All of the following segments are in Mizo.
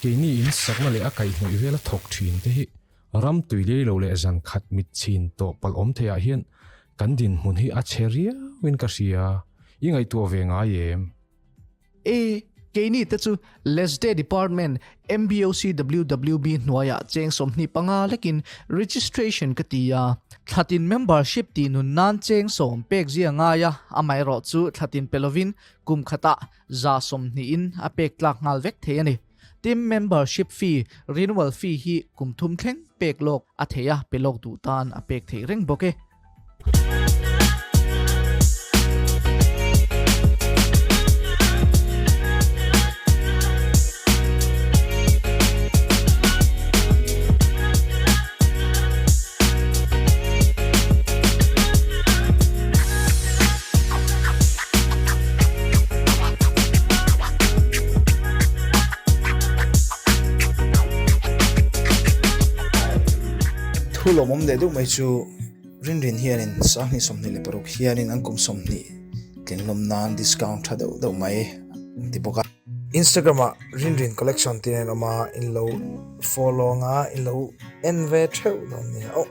Keini in sakna leh a kaihhnawih vela thawk thin te hi ram tui lei lo leh zan khat mit chhin tawh palh awm theiah hian kan dinhmun hi a chhe riauin ka hria. I ngaihtuah ve ngai em? E, keini te chu Lesde Department MBOCWWB hnuaiah cheng 25 lekin registration ka ti a. Thlatin membership tih nun nan cheng sawm pek zia ngai a, amaherawh chu thlatin pe lovin kum khatah 120 in a pek tlak nghal vek thei a ni. Team membership fee, renewal fee hi kum thum thleng pek lawk a thei a, pe lawk duh tan a pek theih reng bawk e. Thu lawmawm leh deuh mai chu Rinrin hianin sanghnih 26 hianin an kum 20 tlinhlawm nan discount tha deuh deuh mai an ti bawk a. Instagram ah Rinrin collection tih a inawm a, in lo follow ang a, in lo en ve theuh dawn nia aw.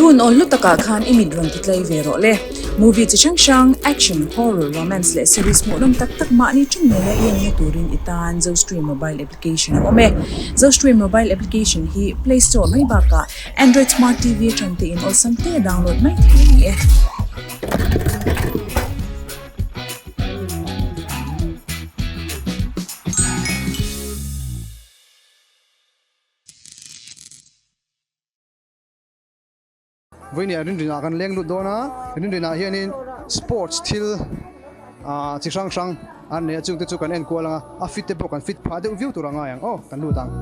hun awl hlu takah khan i mit rawn ti tlai ve rawh le. Movie chi hrang hrang, action, horror, romance leh series hmuhnawm tak tak mahni ṭawng ngeia i enna turin i tan Zostream mobile application a awm e. Zostream mobile application hi Play Store mai bakah Android Smart TV atang te in awlsam te download mai thei a ni e. Vawinia rinrinah kan leng lut dawn a, rinrinah hianin sports thil ah chi hrang hrang an nei a chungte chu kan en kual ang a, a fit te pawh kan fit phah deuh viau tur a ngai ang aw kan lut ang.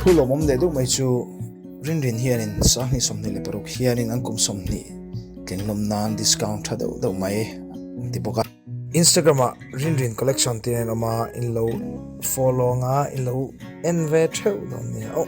Thu lawmawm leh deuh mai chu Rinrin hianin Sanghnih 26 hianin an kum 20 tlinglawm nan discount tha deuh deuh mai an ti bawk a. Instagram ah Rinrin collection tih a inawm a, in lo follow anga in lo en ve theuh dawn nia aw.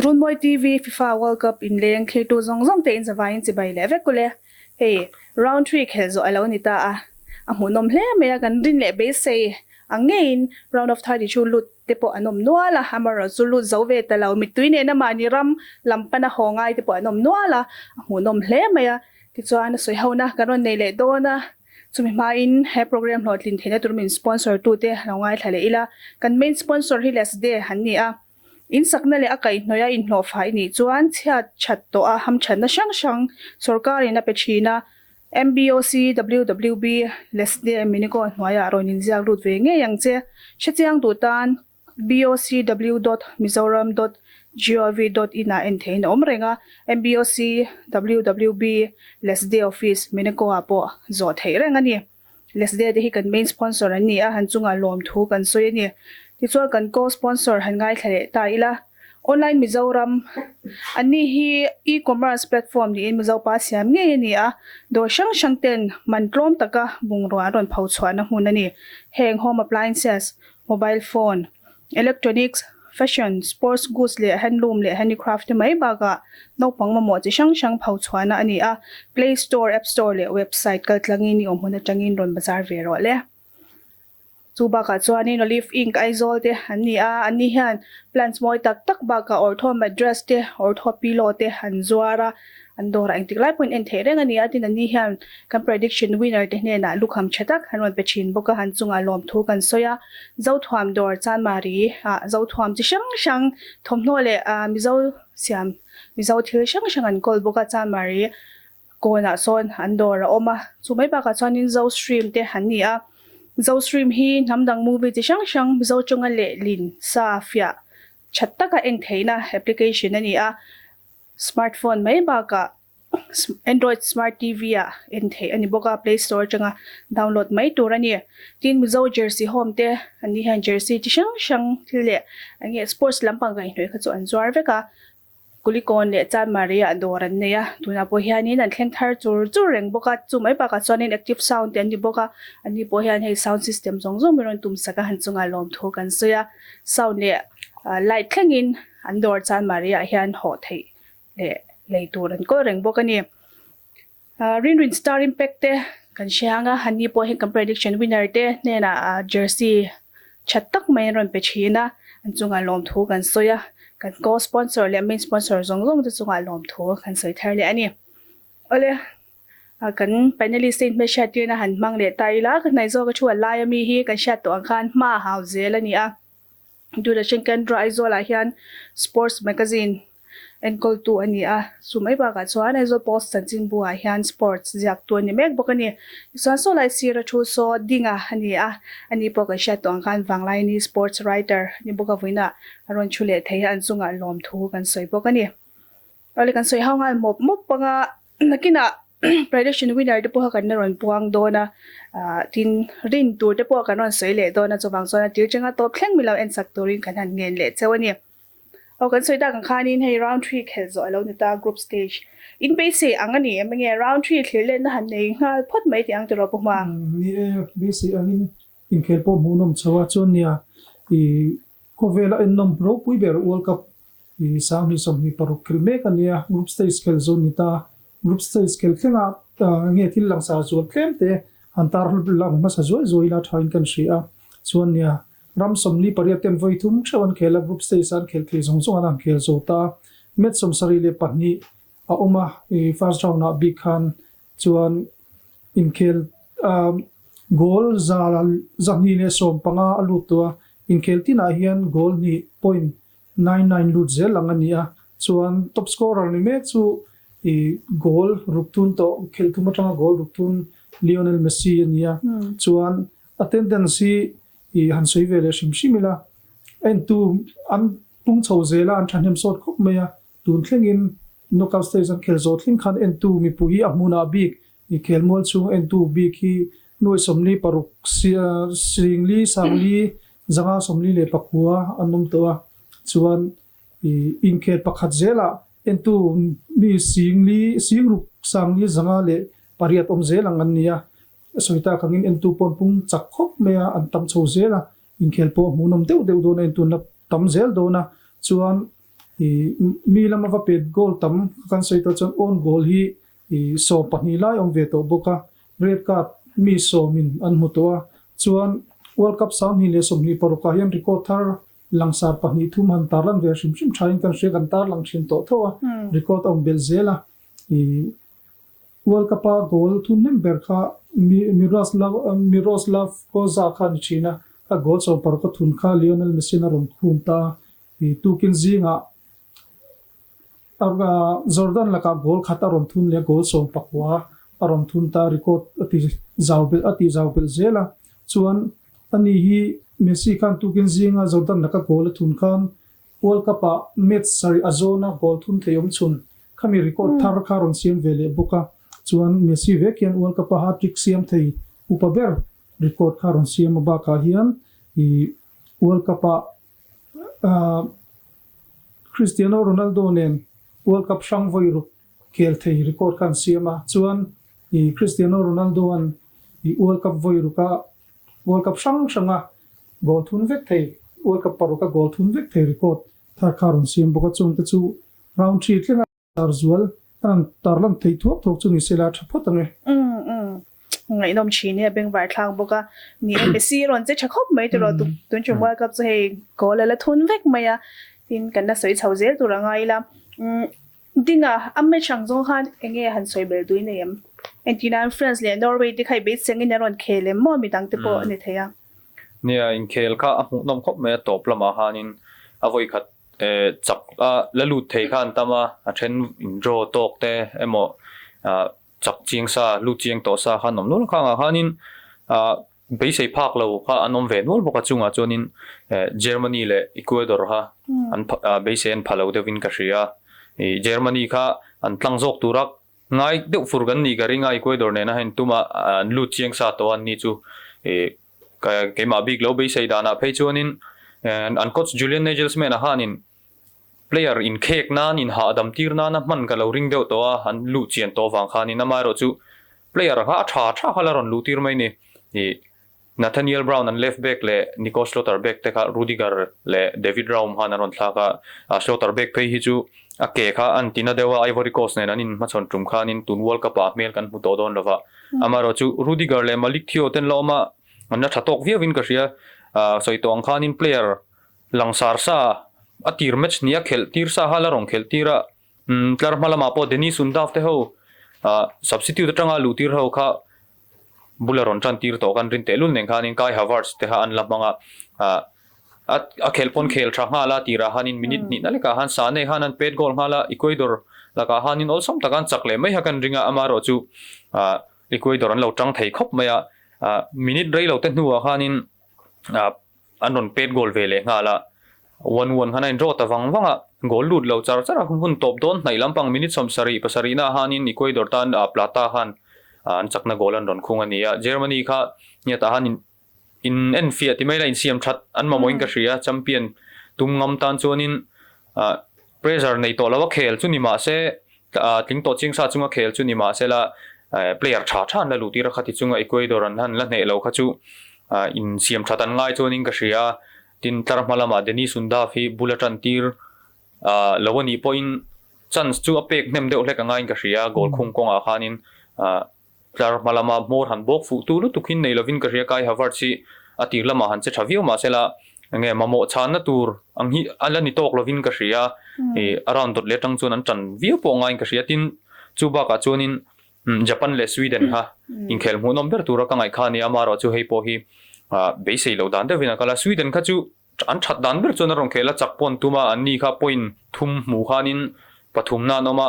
Runmawi TV FIFA World Cup inleng thlirtu zawng zawng te in zavaiin chibai leh vek ule. Hei round three khelh zawh a lo ni ta a, a hmuhnawm hle mai a, kan rin leh beisei ang ngeiin round of 32 lut te pawh an awm nual a, amaherawh chu lut zo ve ta lo, mittui nena mahni ram lam pana haw ngai te pawh an awm nual a, a hmuhnawm hle mai a, tichuan a sawi hona kan rawn nei leh dawn a. Chumi hmain he program hlawhtlin theihna tur min sponsor tute lo ngaithla leh ila, kan main sponsor hi Lesde an ni a. In sakna leh a kaihhnawih a inhlawhfai nih chuan chhiat that tawh a hamthatna hrang hrang sorkarin a pe thin a. MBOC WWB Lesde Minico hnuaiah rawn inziak lut ve ngei ang che. Hrechiang duh tan. BOCW dot Mizoram dot gov dot in ah en theihin a awm reng a, MBOC WWB Lesde Office Meneko ah pawh zawh theih reng a ni. Lesde te hi kan main sponsor an ni a, han chungah lawmthu kan sawi a ni. Tichuan kan co-sponsor han ngaithla leh ta ila, Online Mizoram, Anni hi e-commerce platform niin Mizopa siam ngei a ni a, dawr hrang hrang ten man tlawm taka bungrua an rawn pho chhuahna hmun a ni. Heng home appliances, mobile phone, electronics, Fashion, sports goods leh handloom leh handicraft te mai bakah naupang mamawh chi hrang hrang pho chhuahna a ni a. Play Store, App Store leh website kaltlangin i awm hun atangin rawn bazar ve rawh le. Chu bakah chuanin Olive Inc Aizawl te an ni a, anni hian plants mawi tak tak bakah ortho mattress te, ortho pillow te an zuar a, an dawrah engtik lai pawhin en theih reng a ni a, tin anni hian kan prediction winner te hnenah lukham tha tak an rawn pe thin bawk a, an chungah lawmthu kan sawi a, Zothuam dawr Chanmari ah Zothuam chi hrang hrang thawmhnaw leh Mizo siam Mizo thil hrang hrang an kawl bawk a, Chanmari Kawnah sawn an dawr a awm a, chu mai bakah chuanin Zo Stream te an ni a. Zo Stream hi hnam dang movie chi hrang hrang Mizo tawnga lehlin sa fiah that taka en theihna application a ni a. Smartphone mai bakah Android Smart TV ah en theih a ni bawk a, Play Store atanga download mai tur a ni. Tin, Mizo Jersey Home te an ni hian jersey chi hrang hrang thil leh eng nge sports lampang kaihhnawih kha chu an zuar vek a. Kulikawn leh Chanmari ah dawr an nei a, tunah pawh hianin an thleng thar chur chur reng bawk a, chu mai bakah chuanin active sound te an ni bawk a, ani pawh hian hei sound system zawng zawng min rawn tum sak a, han chungah lawmthu kan sawi a, sound leh light thlengin an dawr Chanmari ah hian hawh theih leh lei tur an kawl reng bawk a ni. Rinrin Star Impact te kan hre ang a, anni pawh hi kan prediction winner te hnenah jersey tha tak mai an rawn pe thin a, an chungah lawmthu kan sawi a, kan co-sponsor leh main sponsor zawng zawng te chungah lawmthu kan sawi thar leh a ni. Awle, kan panelist te inhmelhriat tirna han hmang leh ta ila, ka hnaih zawk a thu a lai ami hi kan hriat tawh ang khan hma a hau zel a ni a. Doordarshan Kendra Aizawlah hian Sports Magazine enkawltu a ni a, chu mai bakah chuan Aizawl Post chanchinbu-ah hian Sports ziaktu a ni mek bawk a ni. Tichuan saw lai sira thu saw Dinga a ni a, ani pawh kan hriat tawh ang khan Vanglaini Sports Writer a ni bawk a, vawiinah a rawn thu leh thei a, an chungah lawmthu kan sawi bawk a ni. Awle kan sawi hau nghal mawp mawp ang a, nakinah prediction winner te pawh kha kan la rawn puang dawn a, ah tin rin tur te pawh kan rawn sawi leh dawn a, chuvang chuan a tir changa tawp thleng milo en sak turin kan han ngen leh cheu a ni. Aw kan sawi tak ang khanin hei round 3 khelh zawh a lo ni ta group stage in beisei ang a ni em enge round 3 thlir lenna han nei nghal phawt mai tih ang tiraw Pu Hma? Ni e, beisei angin inkhel pawh hmuhnawm chho a, chuan nia i khawvela ennawm ropui ber World Cup I 20 26 khelh mek a nia, group stage khelh zawh ni ta. Group stage khelh thlengah nge thil langsar zual tlem te han tar lang hmasa zuai zuai ila thain kan hria a. Chuan nia, ram 48 ten vawi thum theuh an khel a, group stage a an khel thei zawng zawng an han khel zo ta. Match 72 a awm a, i first round ah bik khan chuan inkhel goal 215 a lut tawh a, inkhel tinah hian goal hnih point Nine nine lut zel ang a ni a, chuan top scorer ni mek chu i goal ruk thun tawh khelh thum atanga goal ruk thun Lionel Messi a ni a, chuan attendance hi i han sawi ve leh hrim hrim ila entu an pung chho zel a, an thahnem sawt khawp mai a, tun thlengin knockout stage an khel zawh thleng khan entu mipui hi a hmunah bik i khelmual chhung entu bik hi nuai 46 singli sangli 149 an awm tawh a, chuan ih inkhel pakhat zelah entu mi singli singruk sangli 508 awm zel ang an ni a, sawi tak angin entu pawh an pung chak khawp mai a, an tam chho zel a, inkhel pawh hmuhnawm deuh deuh dawn a, entu an la tam zel dawn a, chuan ih mi lama va pet goal tam kan sawi tawh chuan own goal hi Ih 12 lai awm ve tawh bawk a, red card mi sawmin an hmu tawh a, chuan World Cup 2026 ah hian record thar langsar pahnih thum han tarlan ve hrim hrim thain kan hria kan tarlang thin tawh tho a, record a awm belh zel a. Ih World Cup a goal thun hnem ber kha Miroslav Klose kha a ni thin a, a goal 16 a thun kha Lionel Messi-in a rawn khum ta a, ih tukin zingah Jordan lakah goal khat a rawn thun leh a, goal 19 a rawn thun ta, record a ti zau belh a ti zau belh zel a. Chuan ani hi Messi khan tukin zinga Jordan laka goal a thun khan World Cup ah match sarih a zawna goal thun thei awm chhun khami record thar kha a rawn siam ve leh bawk a. Chuan Messi vek hian World Cup a hat-trick siam thei upa ber record kha a rawn siam a bakah hian ih World Cup ah Cristiano Ronaldo nen World Cup hrang vawi ruk khel thei record kha an siam a, chuan ih Cristiano Ronaldo an ih World Cup vawi ruka World Cup hrang hranga goal thun vek thei World Cup paruka goal thum vek thei record thar kha rawn siam bawk a, chungte chu round three thlenga tar zual an han tarlang thei thuak thuak chu ni sela tha phawt ang e. Umm umm ngaihnawm thin e a bengvar thlak bawk a, ni e Messi rawn che tha khawp mai tiraw tuk tun ṭum World Cup chu hei goal a la thun vek mai a, tin kan la sawi chho zel tur a ngai ila umm Dinga a match ang zawng khan eng nge han sawi bel dui nei em? Engtin nan France leh Norway te kha i beiseng in a rawn khel em maw midang te pawh a ni thei a. Nia, inkhel kha a hmuhnawm khawp mai a, tawp lamah khanin a vawikhat chak a la lut thei kha an tam a, a then in draw tawk te emaw chak chiang sa, lut chiang tawh sa kha an awm nual khangah khanin Beisei phak lo kha an awm ve nual bawk a chungah chuanin Germany leh Ecuador kha an beisei an pha lo deuhin ka hria. Germany kha an tlang zawk tura ngai deuh fur kan nih ka ring a, Ecuador nena heng tuma an lut chiang sa tawh a an ni chu keimah bik lo beisei danah phei chuanin an coach Julian Nagelsmann-a khanin player inkhek nan, inhahdam tir nana hman ka lo ring deuh tawh a, an luh chian tawh avang khanin amaherawh chu player kha a tha tha kha la rawn luh tir mai ni. Ih Nathaniel Brown an left back leh Nico Schlotterbeck te kha Rudiger leh David Raum khan an rawn thlak a, ah Schlotterbeck phei hi chu a ke kha an tina deuh a, Ivory Coast nen an inhmachhawn tum khanin tun World Cup ah a hmel kan hmu tawh dawn lova, amaherawh chu Rudiger leh Malick Thiaw ten la awm a, an la tha tawk viauin ka hria, ah sawi tawh ang khanin player Langsar sa a tir match nia khelh tir sa kha la rawn khelh tir a, umm tlar hma lamah pawh Denis Undav te ho ah substitute atanga luh tir ho kha bula rawn tan tir tawh khan rin tehlul nen khanin Kai Havertz te kha an la hmang a, ah a a khelh pawn khel tha nghal a tirah khanin minute hnihna lekah khan Sane khan an pet goal nghal a, Ecuador lakah khanin awlsam taka an chak leh mai kha kan ring a, amaherawhchu ah Ecuador an lo tang thei khawp mai a, ah minute rei lo te hnuah khanin ah An rawn pet goal ve leh nghal a, one one khan a in draw ta vang vang a, goal lut lo char char a, hun tawp dawn hnaih lampang minute 70 pasarihna ah khanin Ecuador tan Plata khan an chakna goal an rawn khung a ni a, Germany kha ngiatah khan in in enfiah ti mai la insiam that an mamawhin ka hria, champion tum ngam tan chuanin pressure nei tawh lo a khel chu ni mah se tling tawh chingsa chunga khel chu ni mah se la player tha tha an la luh tir a khati chunga Ecuador an han la hneh lo kha chu insiam that an ngai chuanin ka hria a, tin tlar hma lamah Denis Undav hi bul a tan tir lo a nih pawhin chance chu a pek hnem deuh hlek a ngaiin ka hria a, goal khung kawngah khanin Tlar hma lama hmawr han bawk fuh tu lutuk hi nei lovin ka hria Kai Havertz hi a tir lamah han che tha viau mahse la enge mamawh chhanna tur ang hi a la ni tawk lovin ka hria ih a round dawt leh atang chuan an tan viau pawh ngaiin ka hria tin chu bakah chuanin Japan leh Sweden kha inkhel hmuhnawm ber tura ka ngaih kha a ni a amaherawh chu hei pawh hi beisei loh dan deuhin a kal a Sweden kha chu An that dan ber chuan a rawn khel a, chak pawn tum a, anni kha point thum hmuh khanin pathumna an awm a,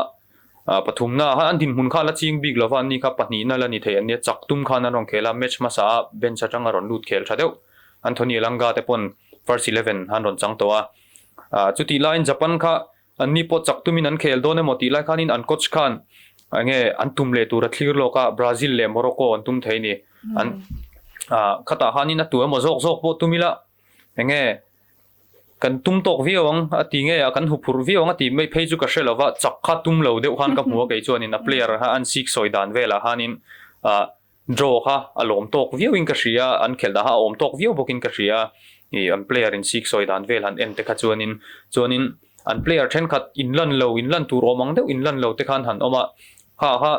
pathumna ah khan an dinhmun kha a la ching bik lova, anni kha pahnihna la ni thei an nia, chak tum khan an rawn khel a, match hmasa a bench atang a rawn lut khel tha deuh, Anthony Elanga te pawn first eleven an rawn chang tawh a, chutih laiin Japan kha anni pawh chak tumin an khel dawn emaw tih lai khanin an coach khan enge an tum leh tur a thlir lawk a, Brazil leh Morocco an tum thei a ni, an khatah khanin a tu emaw zawk zawk pawh tum ila. Enge kan tum tawk viau ang a ti nge a kan hu phurh viau ang a ti mai phei chu ka hre lo va, chak kha tum lo deuh khan ka hmu a kei chuanin a player kha an sik sawi dan velah khanin ah draw kha a lawm tawk viau in ka hria a, an khelh dah kha a awm tawk viau bawkin ka hria a, ih an player in sik sawi dan vel han en te kha chuanin chuanin an player thenkhat inlan lo inlan tur awm ang deuh inlan lo te khan han awm a, kha kha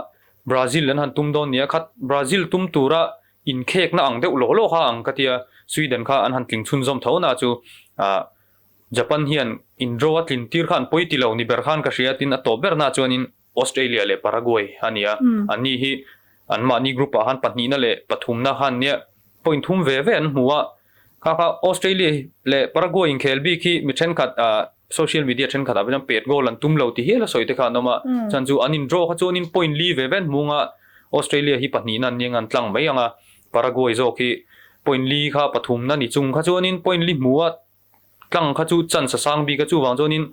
Brazil an han tum dawn nia khat Brazil tum tura Inkhekna ang deuh lawh lawh kha ang ka tia, Sweden kha an han tling chhunzawm tho na chu ah Japan hian in draw a tlin tir kha an pawi ti lo ni ber khan ka hria tin a tawp ber na chuanin Australia leh Paraguay a ni a, an ni hi an mahni group ah khan pahnihna leh pathumna khan nia point thum ve ve an hmu a, kha kha Australia leh Paraguay inkhel bik hi mi thenkhat ah social media thenkhat ah pawh pet goal an tum lo ti hial a sawi te kha an awm a, chuan chu an in draw kha chuanin point li ve ve an hmu ang a, Australia hi pahnihna an nia an tlang mai ang a, Paraguay zawk hi point li kha pathumna ni chung kha chuanin point li hmu a tlang kha chu chance a sang bik a chuvang chuanin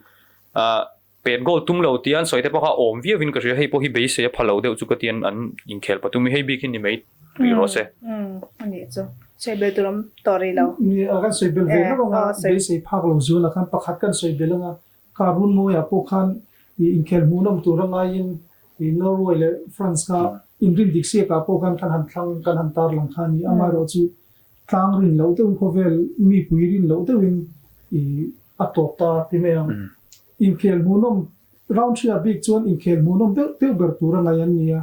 ah pet goal tum lo tia an sawi te pawh kha a awm viau in ka hria hei pawh hi beisei a pha lo deuh chu ka ti an an inkhel pathum hi hei bik hi ni mai rih rawh se. Umm anih chu sawi bel tur awm tawh rih lo. Ni a kan sawi bel ve hlauh ang a beisei phak lo zual ah khan pakhat kan sawi bel ang a Karun mawiah pawh khan inkhel hmuhnawm tur a ngaiin Norway leh France kha inrin dik siakah pawh khan kan han thlang kan han tarlang kha a ni. Amaherawhchu. tlang rin loh deuhin khawvel mipui rin loh deuhin ih a tawp ta ti mai ang. Inkhel hmuhnawm round hria bik chuan inkhel hmuhnawm deuh deuh ber tur a ngaih an ni a,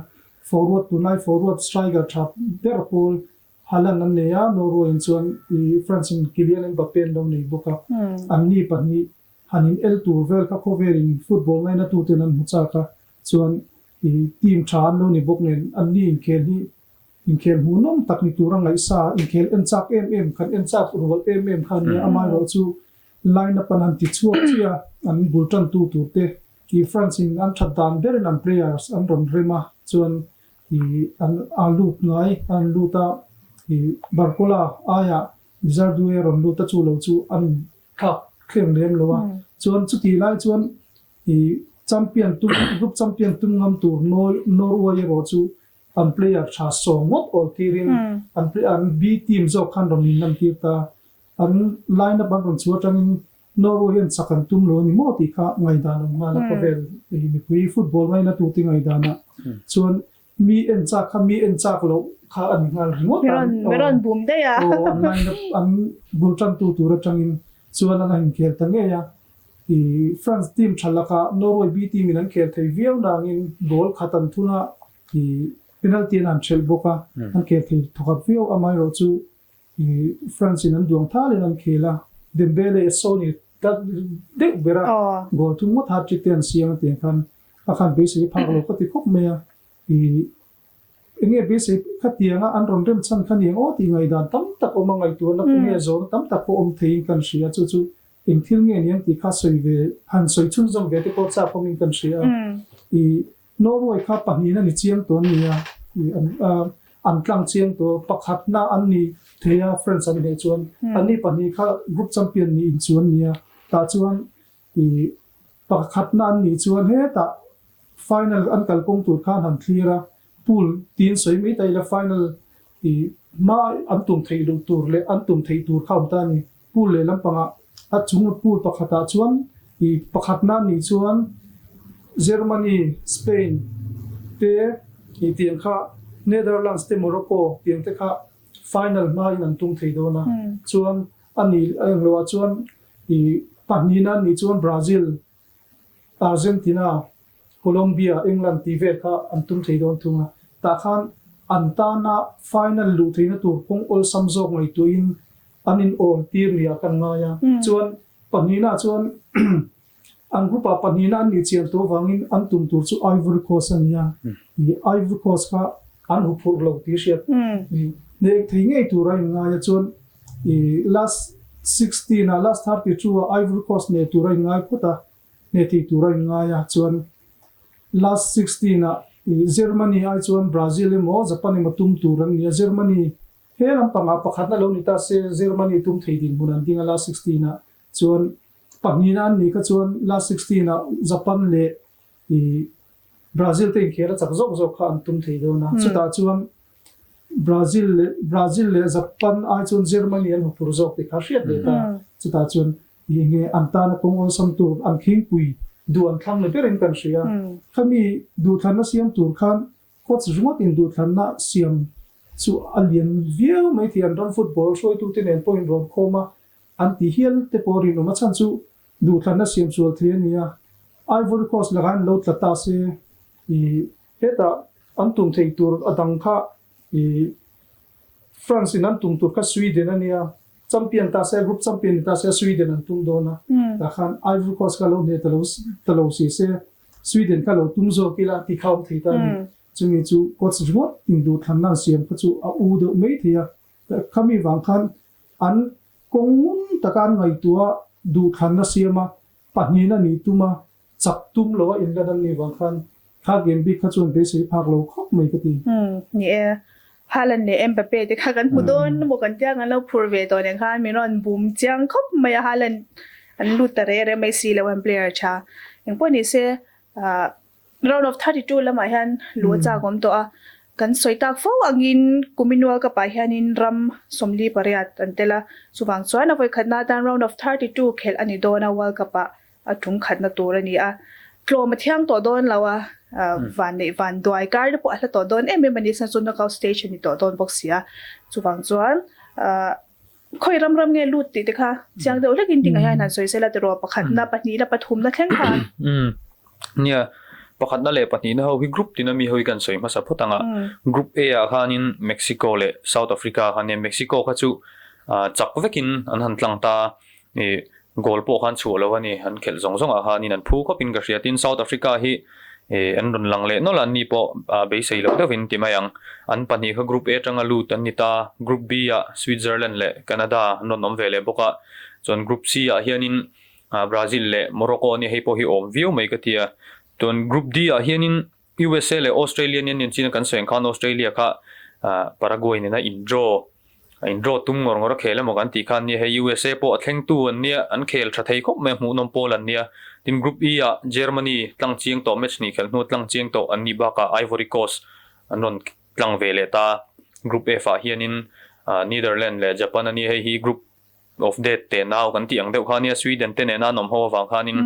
forward tunlai forward striker tha ber pawl Haaland an nei a, Norway in chuan ih France in Kylian Mbappe an lo nei bawk a, anni pahnih han in el tur vel kha khawvel in football ngaina tuten an hmu chak a, chuan ih team tha an lo ni bawk nen anni inkhel hi Inkhel hmuhnawm tak ni tura ngaihsa, inkhel en chak em em, kan en chak rual em em kha a nia. Amaherawh chu line up an han ti chhuak chiah a, an bul tantu tur te ih France in an that dan berin an players an rawn rem a, chuan ih an a lut ngai an lut a, ih Barcola aiah Desire a rawn lut a chu lo chu an inthlak thleng lem lo a, chuan chutih lai chuan ih champion tum group champion tum ngam tur Norway erawh chu An player tha sawm ngawt awl tirin an an B team zawk khan rawn in lantir ta. An line up an rawn chhuah atangin Norway hian chak an tum lo a ni maw tih kha ngaihdan awm nghal a khawvel mipui football ngaina tute ngaihdanah chuan mi en chak kha mi en chak loh kha a ni nghal ringawt a. Mi rawn bum daih a. Aw an line up an bul tantu tur atangin chuan an inkhel ta ngei a. France team tha lakah Norway B team in an khel thei viau nangin goal khat an thun a. I penalty an han hrelh bawk a, an khel thei thawkhat viau. Amaherawh chu i France in an duang thalin an khel a, Dembele a saw ni ta deuh ber a, goal thum ngawt hat trick te an siam a tiang khan a khan beisei phak lo ka ti khawp mai a. I enge beisei khatianga an rawn rem chhan kha ni ang aw tih ngaihdan tam tak awm a, ngaihtuahna kawng nge zawhna tam tak pawh awm theiin kan hria. Chu chu eng thil nge ni ang tih kha sawi ve han sawi chhunzawm ve te pawh chak awmin kan hria a. I Norway kha pahnihin a ni chiang tawh an ni a, an tlang chiang tawh. Pakhatna an ni thei a, France an hneh chuan anni pahnih kha group champion nih inchu an ni a. Tah chuan pakhatna an nih chuan hetah final an kalkawng tur khan han thlir a, pool tiin sawi mai ta ila final hma an tum theih loh tur leh an tum theih tur kha a awm ta a ni. Pool leh lampangah a chung pool pakhatah chuan ih pakhatna nih chuan Germany, Spain te ih tiang kha Netherlands te Morocco tiang te kha final hmain an tum thei dawn a. Chuan a nih engloah chuan ih pahnihna nih chuan Brazil, Argentina, Colombia, England tih vel kha an tum thei dawn thung a. Tah khan an tana final luh theihna tur kawng awlsam zawk ngaihtuahin an in awl tir nia kan ngai a. Chuan pahnihna chuan an group ah pahnihna an nih chian tawh vangin an tum tur chu Ivory Coast a ni a. Ih Ivory Coast kha an huphurh lo tih hriat nek thei ngei tur a in ngai a. Chuan ih last 16 ah last 32 ah Ivory Coast nei tur a in ngai phawt a. Hneh thei tur a inngai a, chuan last 16 ah Germany ai chuan Brazil emaw Japan emaw tum tur an ni a, Germany he lampangah pakhatna lo ni ta se Germany tum thei dinhmun an ding a last 16 ah, chuan pahnihna an nih kha chuan last 16 ah Japan leh Brazil te inkhel a chak zawk zawk kha an tum thei dawn a, chutah chuan Brazil leh Brazil leh Japan ai chuan Germany an huphur zawk tih kha hriat leh ta, chutah chuan Ih nge an tana kawng awlsam tur an khingpui duh an thlang ni berin kan hria. Khami duhthlanna siam tur khan coach ringawt in duhthlanna siam chu a lian viau mai thei. An ram football hruaitute nen pawhin rawn khawm a, an ti hial te pawh rinawm a chhan chu duhthlanna siam sual thei a ni a. Ivory Coast lakah an lo tla ta se ih hetah an tum thei tur a dang kha ih France in an tum tur kha Sweden a nia, champion ta se, group champion ni ta se Sweden an tum dawn a, tah khan Ivory Coast kha lo hneh ta lo ta lo si se, Sweden kha lo tum zawk ila ti kha awm thei ta a ni. Chumi chu coach ringawt in duhthlanna an siam kha chu a u deuh mai thei a, khami vang khan an kawng ngun taka an ngaihtuah duhthlanna siam a, pahnihna nih tum a, Chak tum lo a inlan an nih vang khan kha game bik kha chuan beisei phak lo khawp mai ka ti. Umm ni e. Haaland leh Mbappe te kha kan hmu dawn emaw kan tia kan lo phur ve tawh nen khan min rawn bum chiang khawp mai a Haaland an lut ta reh reh mai si lo an player tha. Engpawh ni se ah round of 32 lamah hian luh a chak awm tawh a. Kan sawi tak fo angin kumin World Cup ah hianin ram 48 an tel a. Chuvang chuan a vawikhatna atan round of 32 khelh a ni dawn a World Cup ah. A tum khatna tur a ni a, tlawm a thiang tawh dawn lo a, van neih van duai kar te pawh a hla tawh dawn em em a ni, chuan chu knockout stage a ni tawh dawn bawk si a, chuvang chuan Khawi ram ram nge lut tih te kha chiang deuh hlekin tinga hian han sawi sela tiraw pakhatna pahnihna pathumna thleng khan. Umm nia pakhatna leh pahnihna ho hi group tina mi ho hi kan sawi hmasa phawt ang a group A ah khanin Mexico leh South Africa khan nia Mexico kha chu chak vekin an han tlang ta ih goal pawh khan chhuah lo a ni an khelh zawng zawng ah khanin an phu khawpin ka hria tin South Africa hi ih an rawn lang leh nawlh a an ni pawh beisei loh deuhin ti mai ang an pahnih kha group A atanga lut an ni ta group B ah Switzerland leh Canada an rawn awm ve leh bawk a chuan group C ah hianin Brazil leh Morocco a nia hei pawh hi awm viau mai ka ti a chuan group D ah hianin USA leh Australia nen nen chin a kan sawi ang khan Australia kha Paraguay nena in draw a in draw tum ngawr ngawr a khel emaw kan tih khan nia hei USA pawh a thleng tu an nia an khel tha thei khawp mai a hmuhnawm pawl an nia tin Group E ah Germany tlang chiang tawh match hnih khelh hnu tlang chiang tawh an nih bakah Ivory Coast an rawn tlang ve leh ta Group F ah hianin Netherlands leh Japan a nia hei hi Group of death te nau kan tih ang deuh kha ania Sweden te nena an awm ho avang khanin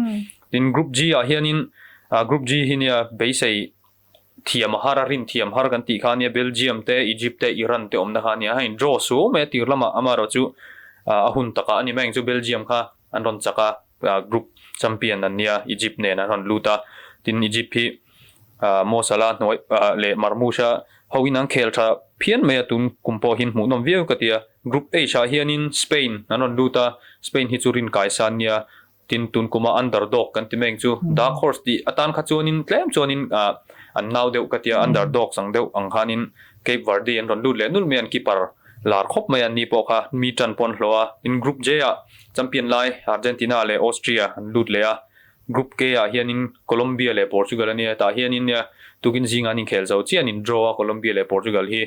tin group G ah hianin group G hi nia beisei thiam a har a rin thiam har kan tih kha ania Belgium te Egypt te Iran te awmna kha ania hei draw suau mai a tir lamah amaherawh chu a hun takah a ni mai ang chu Belgium kha an rawn chak a group champion an nia Egypt nen an rawn lut a tin Egypt hi Mo Salah hnuai leh Marmoush a hoin an khel tha phian mai a tun kum pawh hian hmuhnawm viau ka ti a. Group H ah hianin Spain an rawn lut a, Spain hi chu rin kai san nia, tin tun kuma underdog kan ti mai ang chu, dark horse tih atan kha chuanin tlem chuanin an nau deuh ka tia, underdogs ang deuh ang khanin Cape Verde an rawn lut leh nul mai a, an keeper lar khawp mai a, an ni pawh kha mi tan pawh an hlawh a, tin Group J ah champion lai Argentina leh Austria an lut leh a, Group K ah hianin Colombia leh Portugal a nia, tah hianin nia tukin zingah an inkhel zo chiah an in draw a, Colombia leh Portugal hi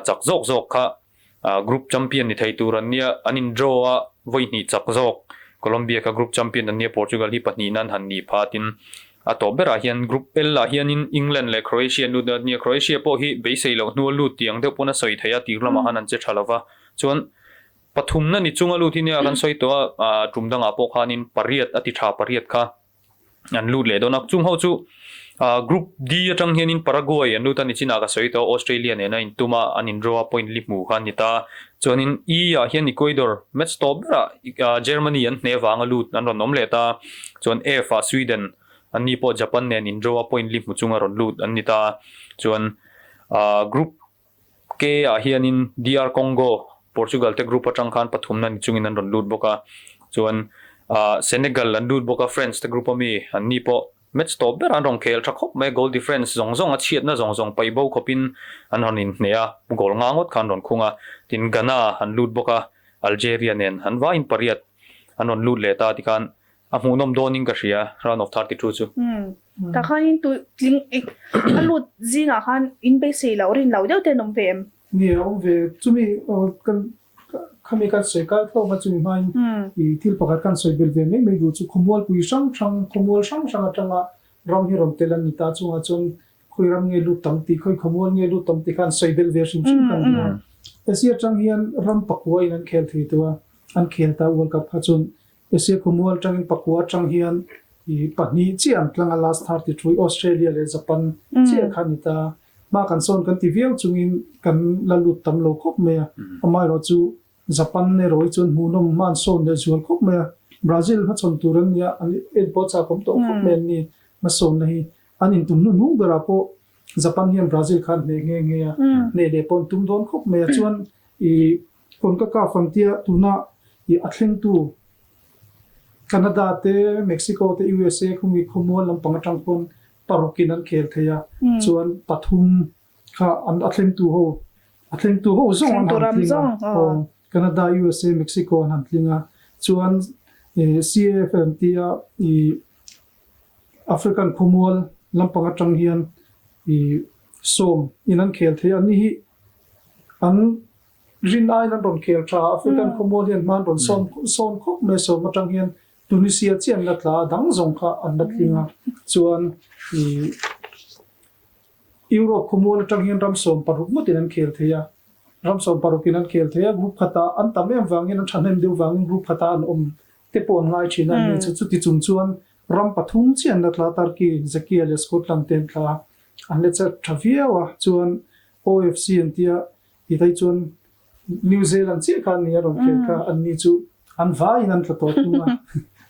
chak zawk zawk kha Group champion ni thei tur an nia, an in draw a, vawi hnih chak zawk. Colombia kha group champion an nia, Portugal hi pahnih nan han nih pha tin a tawp berah hian Group L ah hianin England leh Croatia an lut a nia, Croatia pawh hi beisei loh hnua lut tih ang deuh pawn a sawi thei a, tir lamah khan an che tha lo va, chuan pathumna ni chunga lut hi nia kan sawi tawh a, tum dangah pawh khanin pariat a ti tha pariat kha. an lut leh dawn a, chung ho chu Group D atang hianin Paraguay an lut a ni chinah ka sawi tawh Australia nena intum a an in draw a point li hmu kha an ni ta chuanin E ah hian Ecuador match tawp berah Germany an hne vanga lut an rawn awm leh ta chuan F ah Sweden an ni pawh Japan nen in draw a point li hmu chunga rawn lut an ni ta chuan Group K ah hianin DR Congo, Portugal te group atang khan pathumna ni chungin an rawn lut bawk a, chuan ah Senegal an lut bawk a, France te group ami an ni pawh match tawp ber an rawn khel tha khawp mai a, goal difference zawng zawng a chhiatna zawng zawng paih bo khawpin an rawn inhneh a, goal nga ngawt kha an rawn khung a, tin Ghana an lut bawk a, Algeria nen an vaiin pariat an rawn lut leh ta tikhan A hmuhnawm dawnin ka hria, round of 32 chu. Umm. Tah khanin tu tling a lut zingah khan in beisei loh rin loh deuh te an awm ve em? Ni a awm ve. Chumi kan khami kan sawi kal thlawm a chumi hmain i thil pakhat kan sawi belh ve mai mai duh chu khawmualpui hrang hrang khawmual hrang hrang atanga ram hi rawn tel an ni ta chungah chuan khawi ram nge lut tam tih khawi khawmual nge lut tam tih kha an sawi belh ve hrim hrim kan ni a. Asia atang hian ram pakua in an khel thei tawh a, an khel ta World Cup kha chuan Asia khawmual atangin pakua atang hian i pahnih chiah an tlang a last 32 hi Australia leh Japan chiah kha a ni ta. Hma kan sawn kan ti viau chungin kan la lut tam lo khawp mai a. Amaherawh chu Japan erawh hi chuan hmuhnawm hma an sawn leh zual khawp mai a. Brazil hmachhawn tur an nia an en pawh a chak awm tawh khawp mai an ni hmasawnna hi. An intum hnuhnung berah pawh Japan hian Brazil kha an hneh nghe nghe a, hneh leh pawh an tum dawn khawp mai a. Chuan i Concacaf an tia tuna i a thlengtu Canada te, Mexico te, USA khumi khawmual lampang atang pawn paruk in an khel thei a, chuan pathum kha an a thlengtu ho a thlengtu ho zawng an han tling a, aw Canada, USA, Mexico an han tling a, chuan CAF an tia i African khawmual lampang atang hian i sawm in an khel thei a, ani hi an Rin aiin an rawn khel tha a, African khawmual hian hma an rawn sawm sawn khawp mai a, sawm atang hian Tunisia chiah an la tla a, dang zawng kha an la tling a, chuan ih Europe khawmual atang hian ram 16 ngawtin an khel thei a, ram 16 in an khel thei a, group khatah an tam em vangin an thahnem deuh vangin group khatah an awm te pawh an ngai thin a, ni chu chuti chung chuan ram pathum chiah an la tla a, Turkey, Czechia leh Scotland te an tla a, an la chat tha viau a, chuan OFC an tia Ti phei chuan New Zealand chiah kha an ni a rawn khel kha, anni chu an vaiin an tla tawh thung a.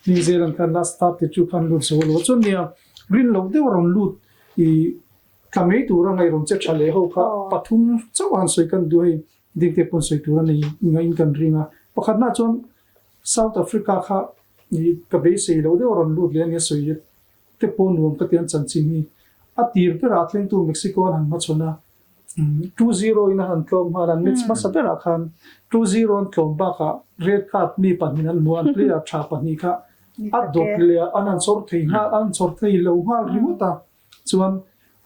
New Zealand khan last 32 khan lut zo lo. Chuan nia rin loh deuh a rawn lut i tla mai tur a ngaih rawn che tha leh ho kha pathum chauh a han sawi kan duh hei ding te pawn sawi tur a nei ngaihin kan ring a. Pakhatna chuan South Africa kha i ka beisei loh deuh a rawn lut leh a nia sawi te pawh nuam ka ti an chanchin hi. A tir berah thlengtu Mexico an han hmachhawn a, 2-0 in a han tlawm nghal a, an match hmasa berah khan 2-0 an tlawm bakah red card mi pahnih an hmu a, an player tha pahnih kha a dawt leh a, an han chawr thei nghal, an chawr thei lo nghal ringawt a. Chuan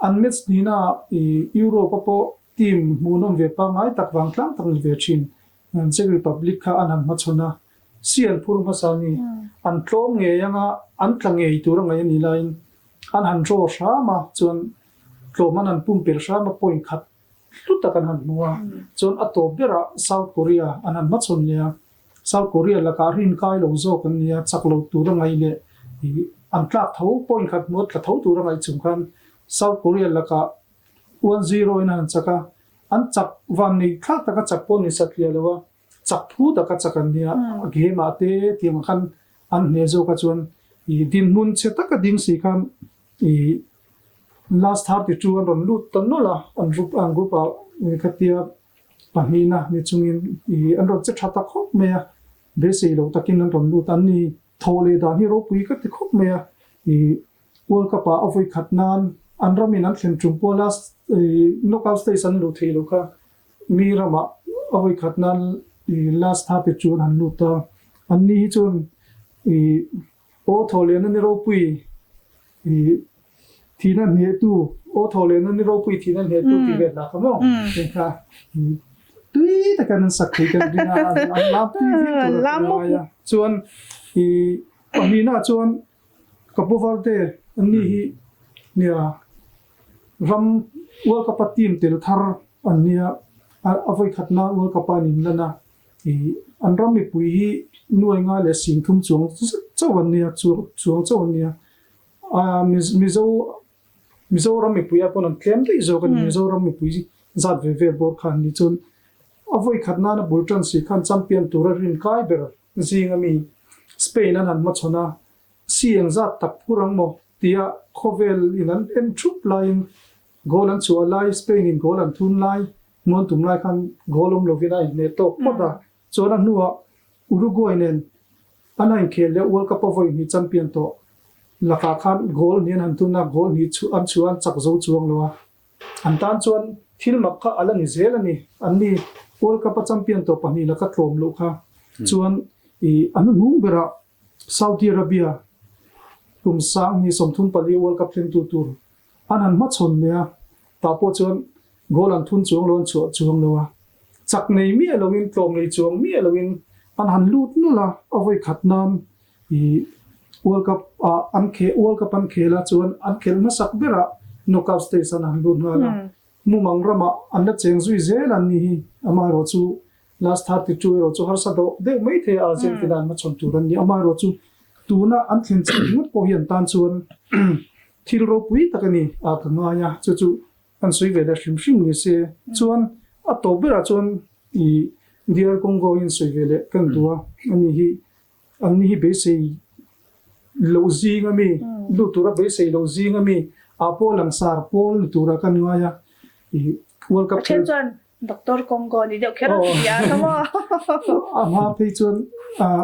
an match hnihna ah Europe a pawh team hmuhnawm ve pangngai tak vangtlang tak ni ve thin Czech Republic kha an han hmachhawn a, si an phur hmasa a ni. An tlawm ngei anga an tla ngei tur a ngaih a nih laiin an han draw hram a, chuan tlawm an han pumpelh hram a, point khat hlu tak an han hmu a. Chuan a tawp berah South Korea an han hmachhawn leh a, South Korea lakah rinkai lo zawk an ni a, chak lo tur a ngaih leh an tlak tho, point khat hmu a tla tho tur a ngaih chung khan South Korea lakah 1-0 in a han chak a, An chak van nei thlak taka chak pawh ni satliah lo a, chak phu taka chak an nia, a game ah te tiang ah khan an hneh zawk a chuan ih dinhmun chhe taka ding si khan ih last 32 an rawn lut ta nawlh a, an group an group ah khatia pahnihna ni chungin ih an rawn che tha ta khawp mai a, beisei lo takin an rawn lut an ni. Thaw leh dan hi ropui ka ti khawp mai a, ih World Cup ah a vawi khat nan an ramin an thlen tum pawh last knockout stage an luh theih loh kha mi ramah a vawi khat nan last 32 an han lut a, an ni hi chuan ih aw thaw lehna ni ropui ih thihna hnehtu aw thaw lehna ni ropui thihna hnehtu tih vel lah kha maw heng kha tui takin an sak thei kan ring a an lam tui viau tur a ka ngai a chuan ih pahnihna chuan Ka pu Varte an ni hi nia ram World Cup a team tel thar an nia a vawi khatna World Cup a an inlan a ih an ram mipui hi nuai nga leh 30 chuang zet chauh an nia chuang chauh an nia a Mizo Mizoram mipui ah pawn an tlem daih zawk a ni Mizoram mipui zat ve vel bawr kha an ni chuan a vawi khat nana bul tan si khan champion tura rin kai ber zing ami Spain an han hmachhawn a, si engzat tak phur ang maw tia khawvel in an en thup laiin goal an chhuah lai Spain in goal an thun lai hmuan tum lai khan goal awm lovin a inhneh tawk phawt a, chuan a hnuah Uruguay nen an a inkhel leh World Cup a vawi hnih champion tawh lakah khan goal hnih an han thun a, goal hnih an chhuah an chak zo chuang lo a. An tan chuan thil mak kha a la ni zel a ni. Anni World Cup a champion tawh pahnih laka tlawm loh kha chuan ih a hnuhnung berah Saudi Arabia kum 2034 World Cup thlengtu tur an han hmachhawn leh a, tah pawh chuan goal an thun chuang lo an chhuah chuang lo a. Chak nei miah loin tlawm nei chuang miah loin an han lut nulh a, a vawi khat nan Ih World Cup ah an kheh World Cup an khel a chuan an khelh hmasak berah knockout stage an han lut nghal a, mumang ramah an la cheng zui zel an ni hi. Amaherawh chu last 32 erawh chu harsa dawh deuh mai thei a Argentina an hmachhawn tur an ni. Amaherawh chu tuna an thlen chin ringawt pawh hi an tan chuan thil ropui tak a ni a ka ngai a, chu chu an sawi ve leh hrim hrim ni se. Chuan a tawp berah chuan ih DR Congo hi an sawi ve leh ka duh a, ani hi An ni hi beisei loh zing a mi, lut tura beisei loh zing a mi, ah pawh langsar pawl ni tura kan ngai a, ih World Cup A then chuan Doctor Congo ni deuh kher a ti a ka maw? A hma phei chuan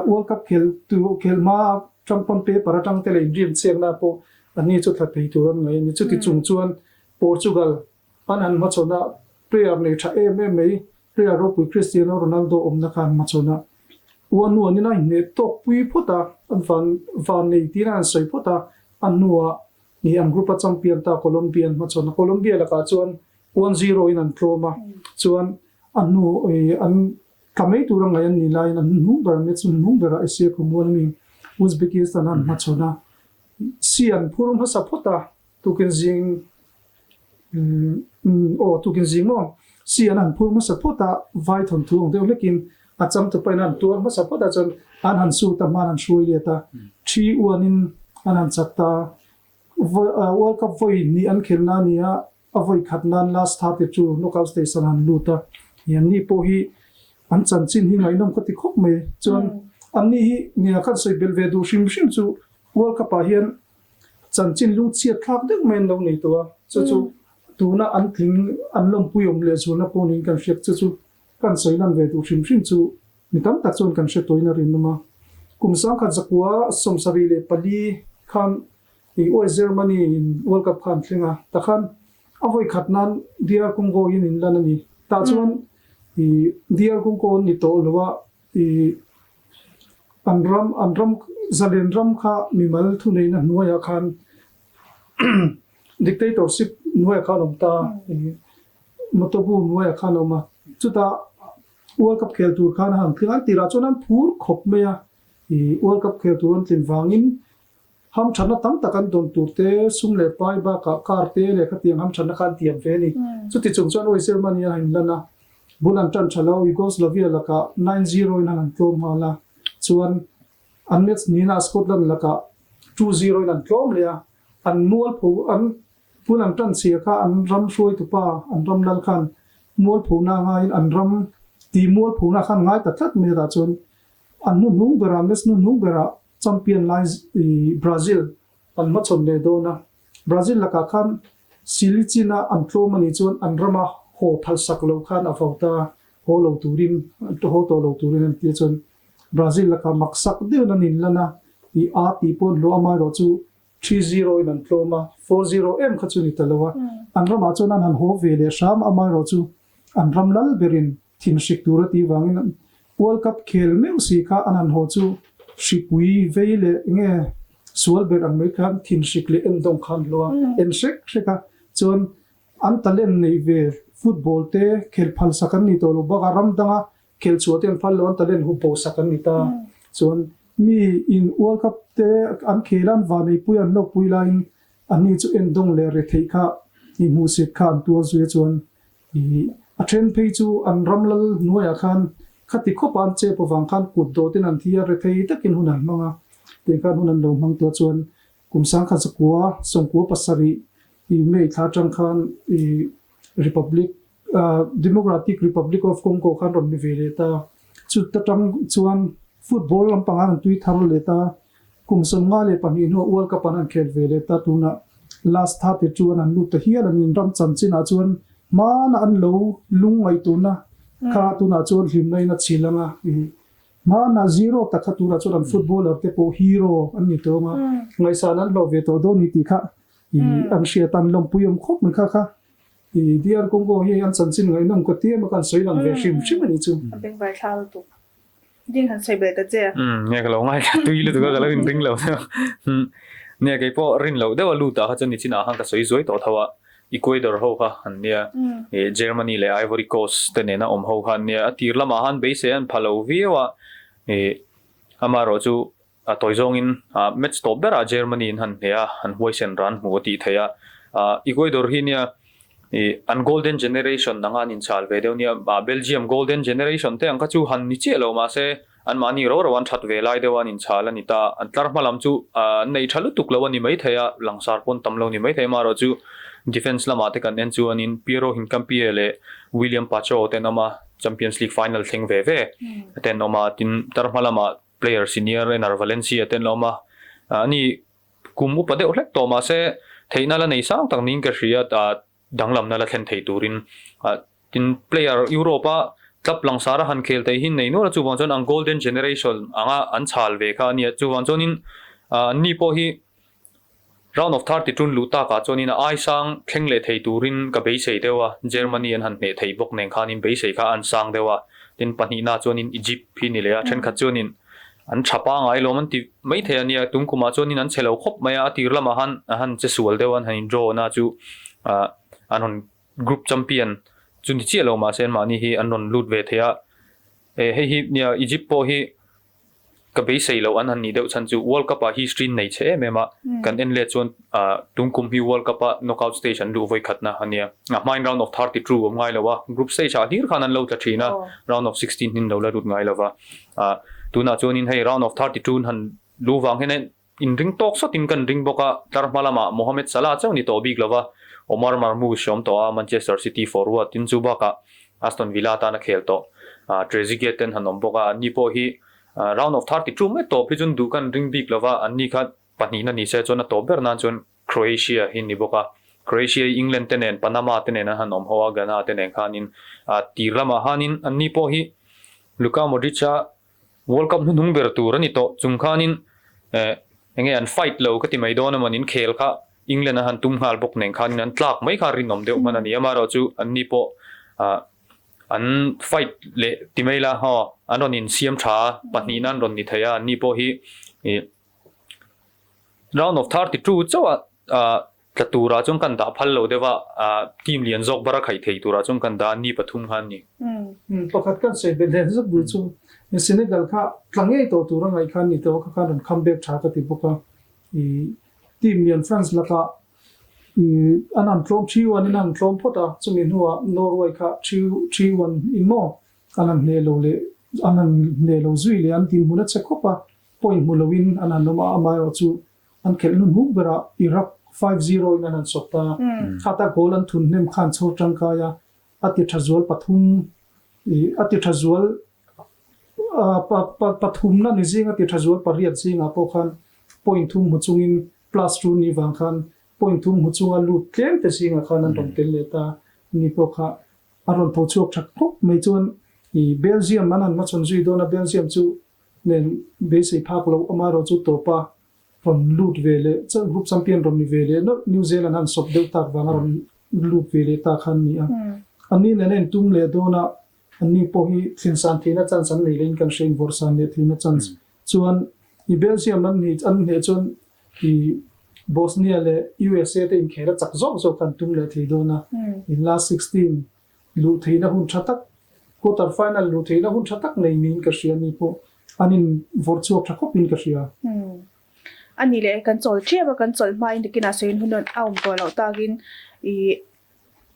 World Cup khel tu khel hma atang pawn paper atang te leh inriam chhiakna pawh an ni chu thla thei tur an ngai a ni. Chuti chung chuan Portugal An han hmachhawn a, player nei tha em em mai, player ropui Cristiano Ronaldo awmna kha an hmachhawn a. Uanuanin a inhneh tawk pui phawt a, an van van nei tiin a han sawi phawt a, a hnuah ih an group a champion ta Colombia an hmachhawn a, Colombia lakah chuan 1-0 in an tlawm a, chuan a hnu ih an tla mai tur a ngaih an nih laiin an hnung ber match hnung berah Asia khawmual ami Uzbekistan an hmachhawn a, si an phur hmasa phawt a, tukin zing Aw, tukin zing maw? Si an han phur hmasa phawt a, vai thawnthu ang deuh hlekin a changtu pahin an tuar hmasa phawt a, chuan an han sut a, hman an hruai let a, thi uanin an han chak ta. World Cup vawi hnih an khelhna a ni a, a vawi khat nan last 32 knockout stage an han lut a, anni pawh hi. An chanchin hi ngaihnawm ka ti khawp mai. Chuan anni hi nia khan sawi belh ve duh hrim hrim chu World Cup ah hian chanchin lungchhiat thlak deuh mai an lo nei tawh a, chu chu tuna an tling an lawmpui awm leh zualna pawh niin kan hriat chu chu kan sawi lan ve duh hrim hrim chu mi tam tak chuan kan hre tawhin a rinawm a. Kum sangkhat zakua 74 khan i West Germany in World Cup kha an thleng a, takhan a vawi khat nan DR Congo in in lan a ni. Tah chuan i DR Congo an ni tawh lo a, i an ram an ram zalen ram kha mimal thuneihna hnuaiah khan dictatorship hnuaiah khan a awm ta, i Motobu hnuaiah khan a awm a. Chutah World Cup khel tur khan a han tling a, an tirah chuan an phur khawp mai a, i World Cup khel tur an tlin vangin Hamthatna tam tak an dawn tur te, sum leh pai bakah car te leh khatiang hamthatna kha an tiam ve a ni. Chuti chung chuan West Germany a inlan a, bul an tan tha lo, Yugoslavia lakah 9-0 in an han tlawm nghal a, chuan an match nihna Scotland lakah 2-0 in an tlawm leh a, an mualpho an bul an tan chhia kha an ram hruaitupa, an ram lal khan mualphona ngaiin an ram tih mualphona khan ngai ta tlat mai a tah chuan an hnuhnung berah match hnuhnung berah Champion lai Brazil an hmachhawn leh dawn a, Brazil lakah khan Silicin-a an tlawm a nih chuan an rama haw phalsak lo khan a vau ta, haw lo turin, haw tawh lo turin an ti a chuan Brazil lakah maksak deuhin an inlan a, i a tih pawh an hlawh amaherawh chu 3-0 in an tlawm a, 4-0 em kha chu ni ta lo a, an ramah chuan an han haw ve leh hram amaherawh chu an ram lal berin Thinhrik tur a tih vangin World Cup khel meuh si kha an han haw chu hripui vei leh nge sual ber ang mai khan thinhrik leh endawng kha an hlawh a, en hrek hrek a. Chuan an talent neih ve football te khel phal sak an ni tawh lo bakah ram danga khel chhuah te an phal lo, an talent hup bo sak an ni ta. Chuan mi in World Cup te an khel a, an vaneipui an hlawkpui laiin anni chu endawng leh retheih kha inhmuhsit kha an tuar zui a chuan Ih, a then phei chu an ram lal hnuaiah khan khati khawpa an chep avang khan kut dawtin an thi a, rethei takin hun an hmang a, tiang khan hun an lo hmang tawh chuan kum sangkhat zakua sawmkua pasarih ih May thla atang khan ih Republic ah Democratic Republic of Congo khan rawn ni ve leh ta. Chuta tang chuan football lampang an tui thar leh ta. Kum 52 hnuah World Cup an han khel ve leh ta, tunah last 32 an han lut ta hial a ni. Ram chanchinah chuan hmana an lo lungngaihtuhna kha tunah chuan hlimna in a chhil ang a, hmana zero tak kha tunah chuan an footballer te pawh hero an ni tawh ang a, ngaihsan an hlawh ve tawh dawn ni tih kha an hriat a, an lawmpui awm khawp mai kha kha. DR Congo hi an chanchin ngaihnawm ka ti em a, ka han sawi lang ve hrim hrim a nih chu. A bengvar thla lutuk. Ding han sawi belh ta che. Umm nia ka lo ngaithla tui lutuk a ka lo inring lo deuh. Umm nia kei pawh rin loh deuh a lut ah kha chuan nichinah khan ka sawi zuai tawh tho a, Ecuador ho kha an nia, ih Germany leh Ivory Coast te nena awm ho kha an nia, a tir lamah khan beisei an pha lo viau a, ih amaherawh chu A tawi zawngin match tawp berah Germany in han hneh a, an huaisen ran hmuh a tih theih a. Ecuador hi nia an golden generation anga an inchhal ve deuh nia, Belgium golden generation te ang kha chu han ni chiah lo mahse anmahni ro ro an that ve lai deuh a an inchhal a ni ta. An tlar hma lam chu an nei tha lutuk lo a ni maithei a, langsar pawn tam lo ni maithei amaherawh chu defence lamah te kan en chuanin Piero Hincampie leh William Pacho te an awm a, Champions League final thleng ve ve te an awm a, tin tlar hma lamah Player senior Enner Valencia te an lo awm a, ani kum upa deuh hlek tawh mahse theihna la nei sang tak niin ka hria a, danglamna la thlen thei turin tin player Europe a club langsar a han khel thei hi nei nual a, chuvang chuan an golden generation anga an chhal ve kha a nia, chuvang chuanin anni pawh hi Round of 32 luh takah chuanin a ai sang thleng leh thei turin ka beisei deuh a, Germany an han hneh thei bawk nen khanin beisei kha an sang deuh a, tin pahnihna chuanin Egypt hi ni leh a, thenkhat chuanin an tha pangai lawm an ti mai thei a nia, tung kumah chuanin an che lo khawp mai a, a tir lamah han a han che sual deuh a, an han in draw na chu ah an rawn group champion chu ni chiah lo mahse anmahni hi an rawn lut ve thei a, hei hi nia Egypt pawh hi Ka beisei loh an han nih deuh chhan chu World Cup ah history nei chhe em em a, kan en let chuan tung kum hi World Cup a knockout stage an luh vawi khatna a nia. A hmain round of 32 awm ngai lo a, group stage ah hlir khan an lo tla thin a, round of 16 hin lo la lut ngai lo va. Tunah chuanin hei round of 32 an han luh vang hian inring tawk sawtin kan ring bawk a, tlar hma lamah Mohamed Salah chauh ni tawh bik lo va, Omar Marmoush a awm tawh a, Manchester City forward tin chu bakah Aston Villa tan a khel tawh. Trezeguet te an han awm bawk a, anni pawh hi round of 32 mai tawp hi chuan duh kan ring bik lova, anni kha pahnihna ni se chuan a tawp ber nan chuan Croatia hi ni bawk a. Croatia hi England te nen, Panama te nen an han awm ho a, Ghana te nen khanin tir lamah khanin anni pawh hi Luka Modric-a World Cup hnuhnung ber tur a ni tawh chung khanin eh enge an fight lo ka ti mai dawn emaw nin khel kha England an han tum nghal bawk nen khanin an tlak mai kha rinawm deuh hman a ni. Amaherawh chu anni pawh ah an fight leh ti mai la haw an rawn insiam tha a, pahnihna an rawn ni thei a, anni pawh hi ih round of 32 chauh ah ah Tla turah chuan kan dah phal lo deuh a, team lian zawk bara khaih thei turah chuan kan dah a, ni pathum kha an ni. Pakhat kan sawi belh leh zuk duh chu Senegal kha tla ngei tawh tur a ngaih khan ni tawh kha khan rawn come back tha ka ti bawk a, team lian France lakah an han tlawm 3-1 in an han tlawm phawt a, chumi hnuah Norway kha 3-1 in maw an han hneh lo leh an han hneh lo zui leh an dinhmun a che khawp a, point hmu loin an han awm a, amaherawhchu chu An khelh nun hmuk berah Iraq 5-0 in an han sawp ta. Khata goal an thun hnem khan chhawr tangkai a, a ti tha zual pathum ih a ti tha zual pathumna ni zing a ti tha zual pariat zingah pawh khan point thum hmu chungin plus two ni vang khan point thum hmu chunga lut tlem te zingah khan an rawn tel leh ta ni pawh kha a rawn tho chhuak tha khawp mai chuan ih Belgium an han hmachhawn zui dawn a, Belgium chu nen beisei phak loh amaherawhchu tawpa rawn lut ve leh chauh group champion rawn ni ve leh nawlh New Zealand han sawp deuh tak vanga rawn lut ve leh ta kha an ni a. Anni nen a intum leh dawn a, anni pawh hi thlinsan theihna chance an nei leh in kan hria invawrhsan leh theihna chance chuan i Belgium an ni an hneh chuan i Bosnia leh USA te inkhel a chak zawk zawk an tum leh thei dawn a, in last 16 Luh theihna hun tha tak, quarter final luh theihna hun tha tak nei niin ka hria ni pawh an in vawrh chhuak tha khawpin ka hria. Umm. A nih leh kan chawl tep a, kan chawlh hmain nikinah sawiin hun a awm tawh loh takin ih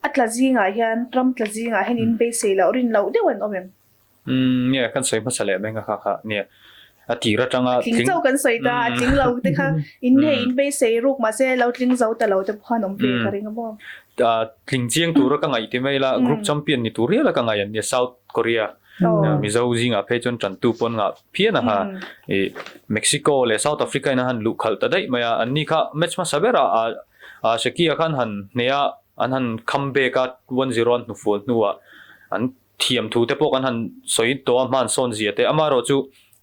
a tla zingah hian ram tla zingah hian in beisei loh rin loh deuh an awm em? Umm nia kan sawi hmasa leh mai kha kha nia a tir atanga A tling chauh kan sawi ta a tling lo te kha in hei in beisei ruk mahse lo tling zo ta lo te pawh khan awm ve ka ring a maw. Tling chiang tura ka ngaih ti mai la group champion ni tur rial a ka ngaih an nia South Korea Mizo zingah phei chuan tantu pawn ngah phian a kha ih Mexico leh South Africa in a han luh khalh ta daih mai a an ni kha match hmasa berah ah Shakira khan han hneh a an han come back a 1-0 an hnufual hnuah an Thiam thu te pawh kan han sawi tawh a, hman sawn zia te. Amaherawh chu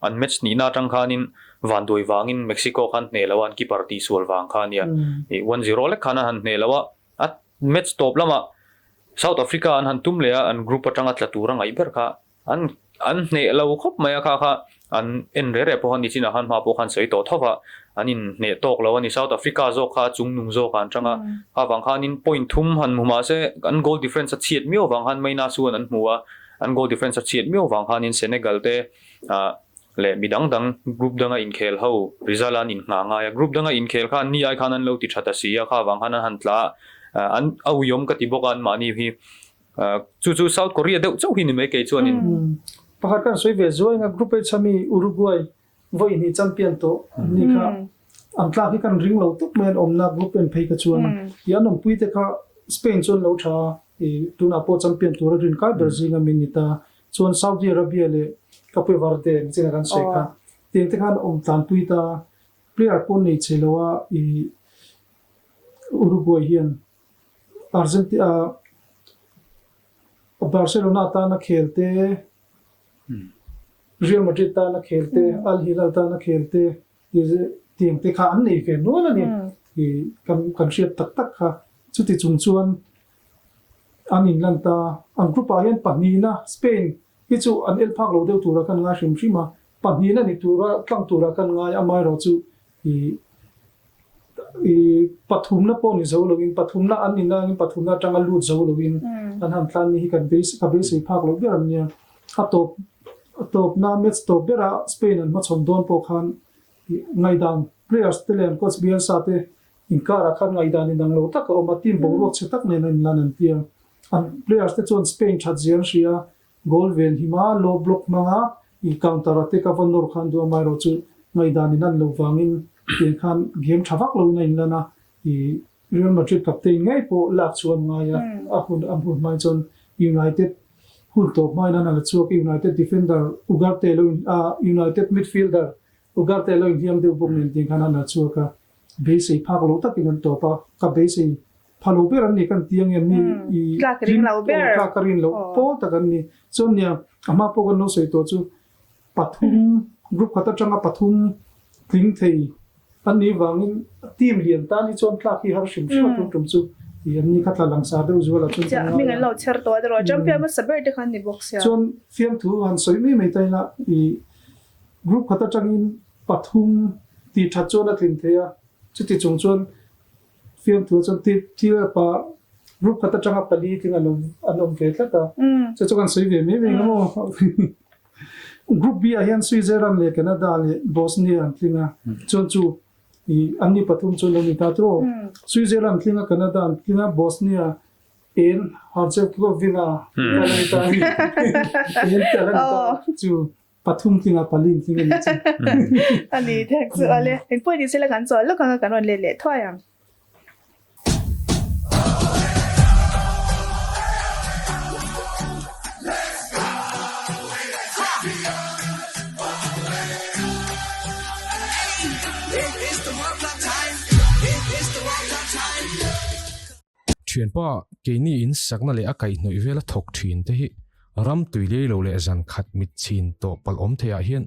an match nihna atang khanin vanduai vangin Mexico khan hneh lo a, an keeper tihsual vang kha a nia. Ih 1-0 lek khan an han hneh lo a, a match tawp lamah South Africa an han tum leh a, an group atanga tla tur a ngaih ber kha an an hneh lo khawp mai a, kha kha An en reh reh pawh a ni chinah khan hma pawh khan sawi tawh tho va, an inhneh tawk lo a ni. South Africa zawk kha a chungnung zawkah an tang a, kha vang khanin point thum han hmu mah se an goal difference a chhiat miau vang khan minus one an hmu a, an goal difference a chhiat miau vang khanin Senegal te ah leh mi dang dang group danga inkhel ho result an inngah ngai a, group danga inkhel kha an ni ai khan an lo ti tha ta si a, kha vang khan an han tla a, an a uiawm ka ti bawk a anmahni hi. Chu chu South Korea deuh chauh hi ni mai kei chuanin. Pakhat kan sawi ve zuai anga Group H a mi Uruguay vawi hnih champion tawh an ni kha an tlak hi kan ring lo tawp mai an awmna group en phei kha chuan i an awmpui te kha Spain chuan lo tha i tunah pawh champion tura rin kai ber zinga min ni ta chuan Saudi Arabia leh Cape Verde nichin a kan sawi kha tiang te khan awm tlanpui ta player pawh nei chhe lo a i Uruguay hian Argentina Barcelona tana khel te, Real Madrid tana khel te, Al Hilal tana khel te tiang te kha an nei ve nual a ni. Kan kan hriat tak tak kha. Chuti chung chuan an inlan ta. An group ah hian pahnihna Spain hi chu an el phak lo deuh tura kan ngai hrim hrim a. Pahnihna ni tura tlang tura kan ngai amaherawhchu ih I pathumna pawh ni zo loin, pathumna an ni nangin pathumna atanga lut zo loin an han tlan ni hi kan beisei ka beisei phak loh ber an nia. A tawp a tawpna match tawp bera Spain an hmachhawn dawn pawh khan ngaihdan players te leh an coach Bielsa te inkarah khan ngaihdan inang lo tak a awm a, team boruak chhe tak nen a inlan an ti a. An players te chuan Spain that zia an hria a, Goal ven him a, low block hmanga i counter a tek a va nawr khan duh amaherawh chu ngaihdan in an lo vangin tiang khan game tha vak loin a inlan a, i Real Madrid captain ngei pawh lak chu an ngai a, a hun a hmun hmai chuan United. Hun tawp hmain an la chhuak United defender Ugarte lo in ah United midfielder Ugarte lo inhliam deuh bawk nen tih khan an la chhuak a, beisei phak lo takin an tawp a, ka beisei pha lo ber an ni kan ti ang em ni i rin tlak ka rin loh pawl tak an ni. Chuan nia a hma pawh kan lo sawi tawh chu pathum group khat atanga pathum tling thei an nih vangin team lian tan hi chuan tlak hi har hrim hrim a tum tum chu tih an ni kha tla langsar deuh zual ah chuan kan ngai a. Lo chher tawh a erawh champion hmasa ber te khan ni bawk sia. Chuan fiamthu han sawi mai mai ta ila i group khat atangin pathum tih that chuan a tlin thei a, chuti chung chuan Fiamthu chuan thil pa group khat atanga pali tling an awm an awm ve tlat a. Chu chu kan sawi ve mai mai ang aw. Group B ah hian Switzerland leh Canada leh Bosnia an tling a. Chuan chu i an ni pathum chu an lo ni ta tawh. Switzerland tling a, Canada an tling a, Bosnia en Herzegovina a ni ta a ni. En te a la ni ta chu Pathum tlinga palin tling a ni chu. A ni thanks chu ale. Engpawh ni sela kan chawl lawk anga kan rawn let leh thuai ang. Thianpa, keini in sakna leh a kaihhnawih vela thawk thin te hi ram tui lei lo leh zan khat mit chhin tawh palh awm theiah hian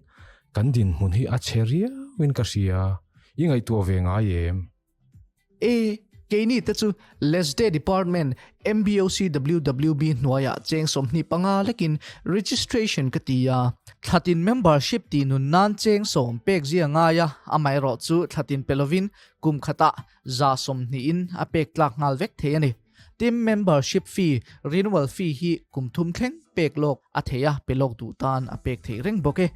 kan dinhmun hi a chhe riauin ka hria, i ngaihtuah ve ngai em? E, keini te chu Lesde Department MBOCWWB hnuaiah cheng 25 lekin registration ka ti a, thlatin membership tih nun nan cheng sawm pek zia ngai a, amaherawhchu thlatin pe lovin kum khatah 120 in a pek tlak nghal vek thei a ni. Team membership fee, renewal fee hi kum thum thleng pek lawk a thei a, pe lawk duh tan a pek theih reng bawk e.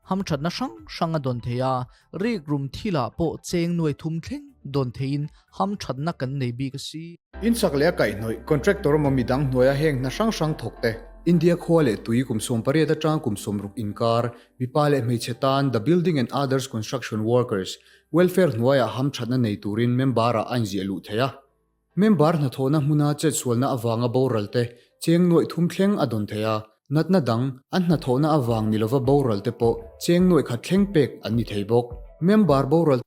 Hamthatna hrang hrang a dawn thei a, rik rum thilah pawh cheng nuai thum thleng dawn theiin hamthatna kan nei bik a si. Insak leh a kaihhnawih contractor emaw midang hnuaia heng hna hrang hrang thawk te. India khua leh tui kum 18 atang kum 60 inkar, mipa leh hmeichhe tan The Building and Others Construction Workers, Welfare hnuaiah hamthatna nei turin member-ah a inziah luh thei a. Member hnathawhna hmuna chetsualna avanga boral te cheng nuaih thum thleng a dawn thei a, natna dang, an hnathawhna avang ni lova boral te pawh cheng nuaih khat thleng pek an ni thei bawk. Member boral.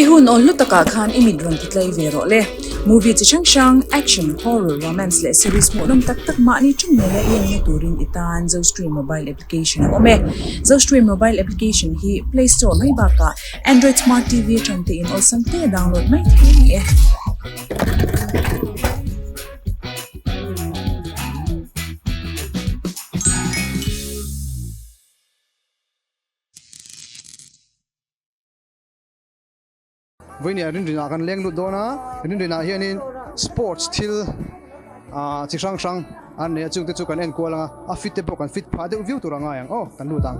I hun awl hlu takah khan i mit rawn ti tlai ve rawh le. Movie chi hrang hrang, action, horror, romance leh series hmuhnawm tak tak mahni ṭawng ngeia i enna turin i tan Zostream mobile application a awm e. Zostream mobile application hi Play Store mai bakah Android Smart TV atang te in awlsam te download mai thei a ni e. Vawinia rinrinah kan leng lut dawn a, rinrinah hianin sports thil ah chi hrang hrang. an nei a, chungte chu kan en kual ang a, a fit te pawh kan fit phah deuh viau tur a ngai ang aw, kan lut ang.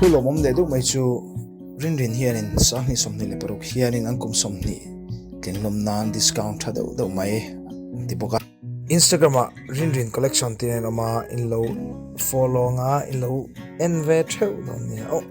Thu lawmawm leh deuh mai chu Rinrin hianin sanghnih 26 hianin an kum 20 tlinhlawm nan discount tha deuh deuh mai an ti bawk a. Instagram ah Rinrin collection tih a inawm a, in lo follow anga in lo en ve theuh dawn nia aw.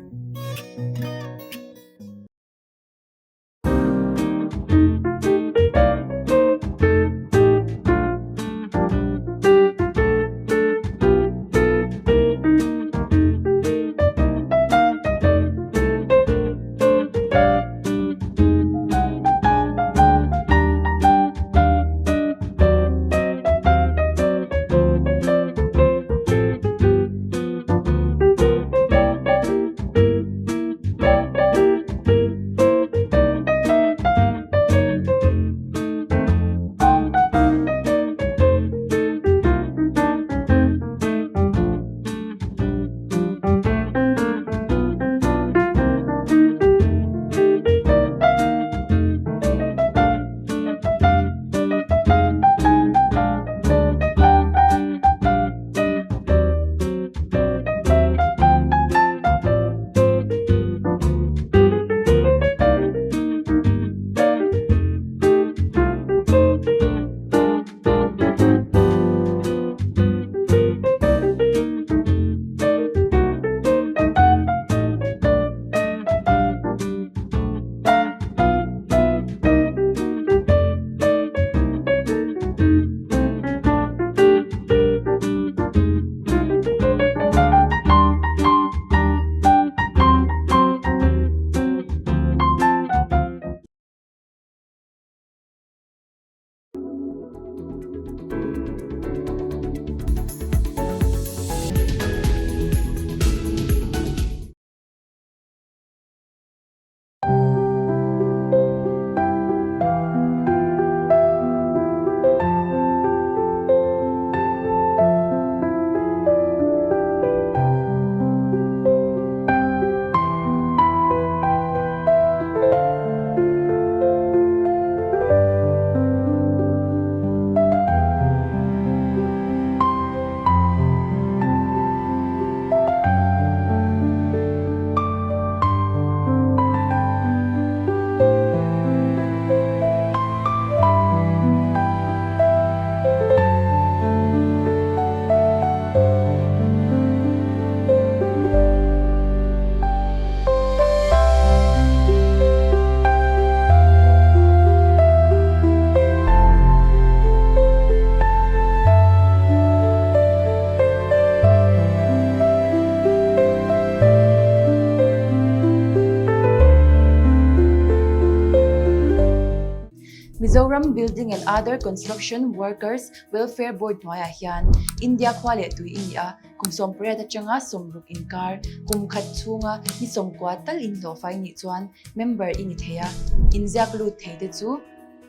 Mizoram Building and Other Construction Workers Welfare Board hnuaiah hian India khua leh tui i ni a, kum 18 atanga 60 inkar, kum khat chhunga ni 90 tal inhlawhfai nih chuan member i ni thei a, inziak lut thei te chu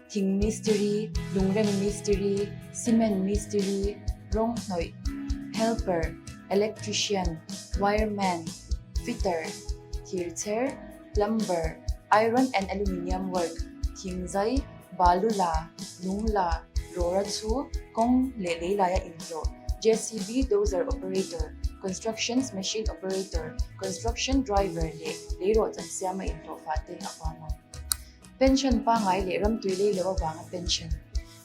thing mistiri, lungrem mistiri, cement mistiri, rawng hnawih, helper, electrician, wireman, fitter, thirchher, plumber, iron and aluminium work, thingzai, balu la, lung la, rawra chu, kawng leh lei laia inhlawh, JCB dozer operator, constructions machine operator, construction driver leh leirawh chan siama inhlawhfah te a huam ang. Pension pangngai leh ramtui lei lo avanga pension.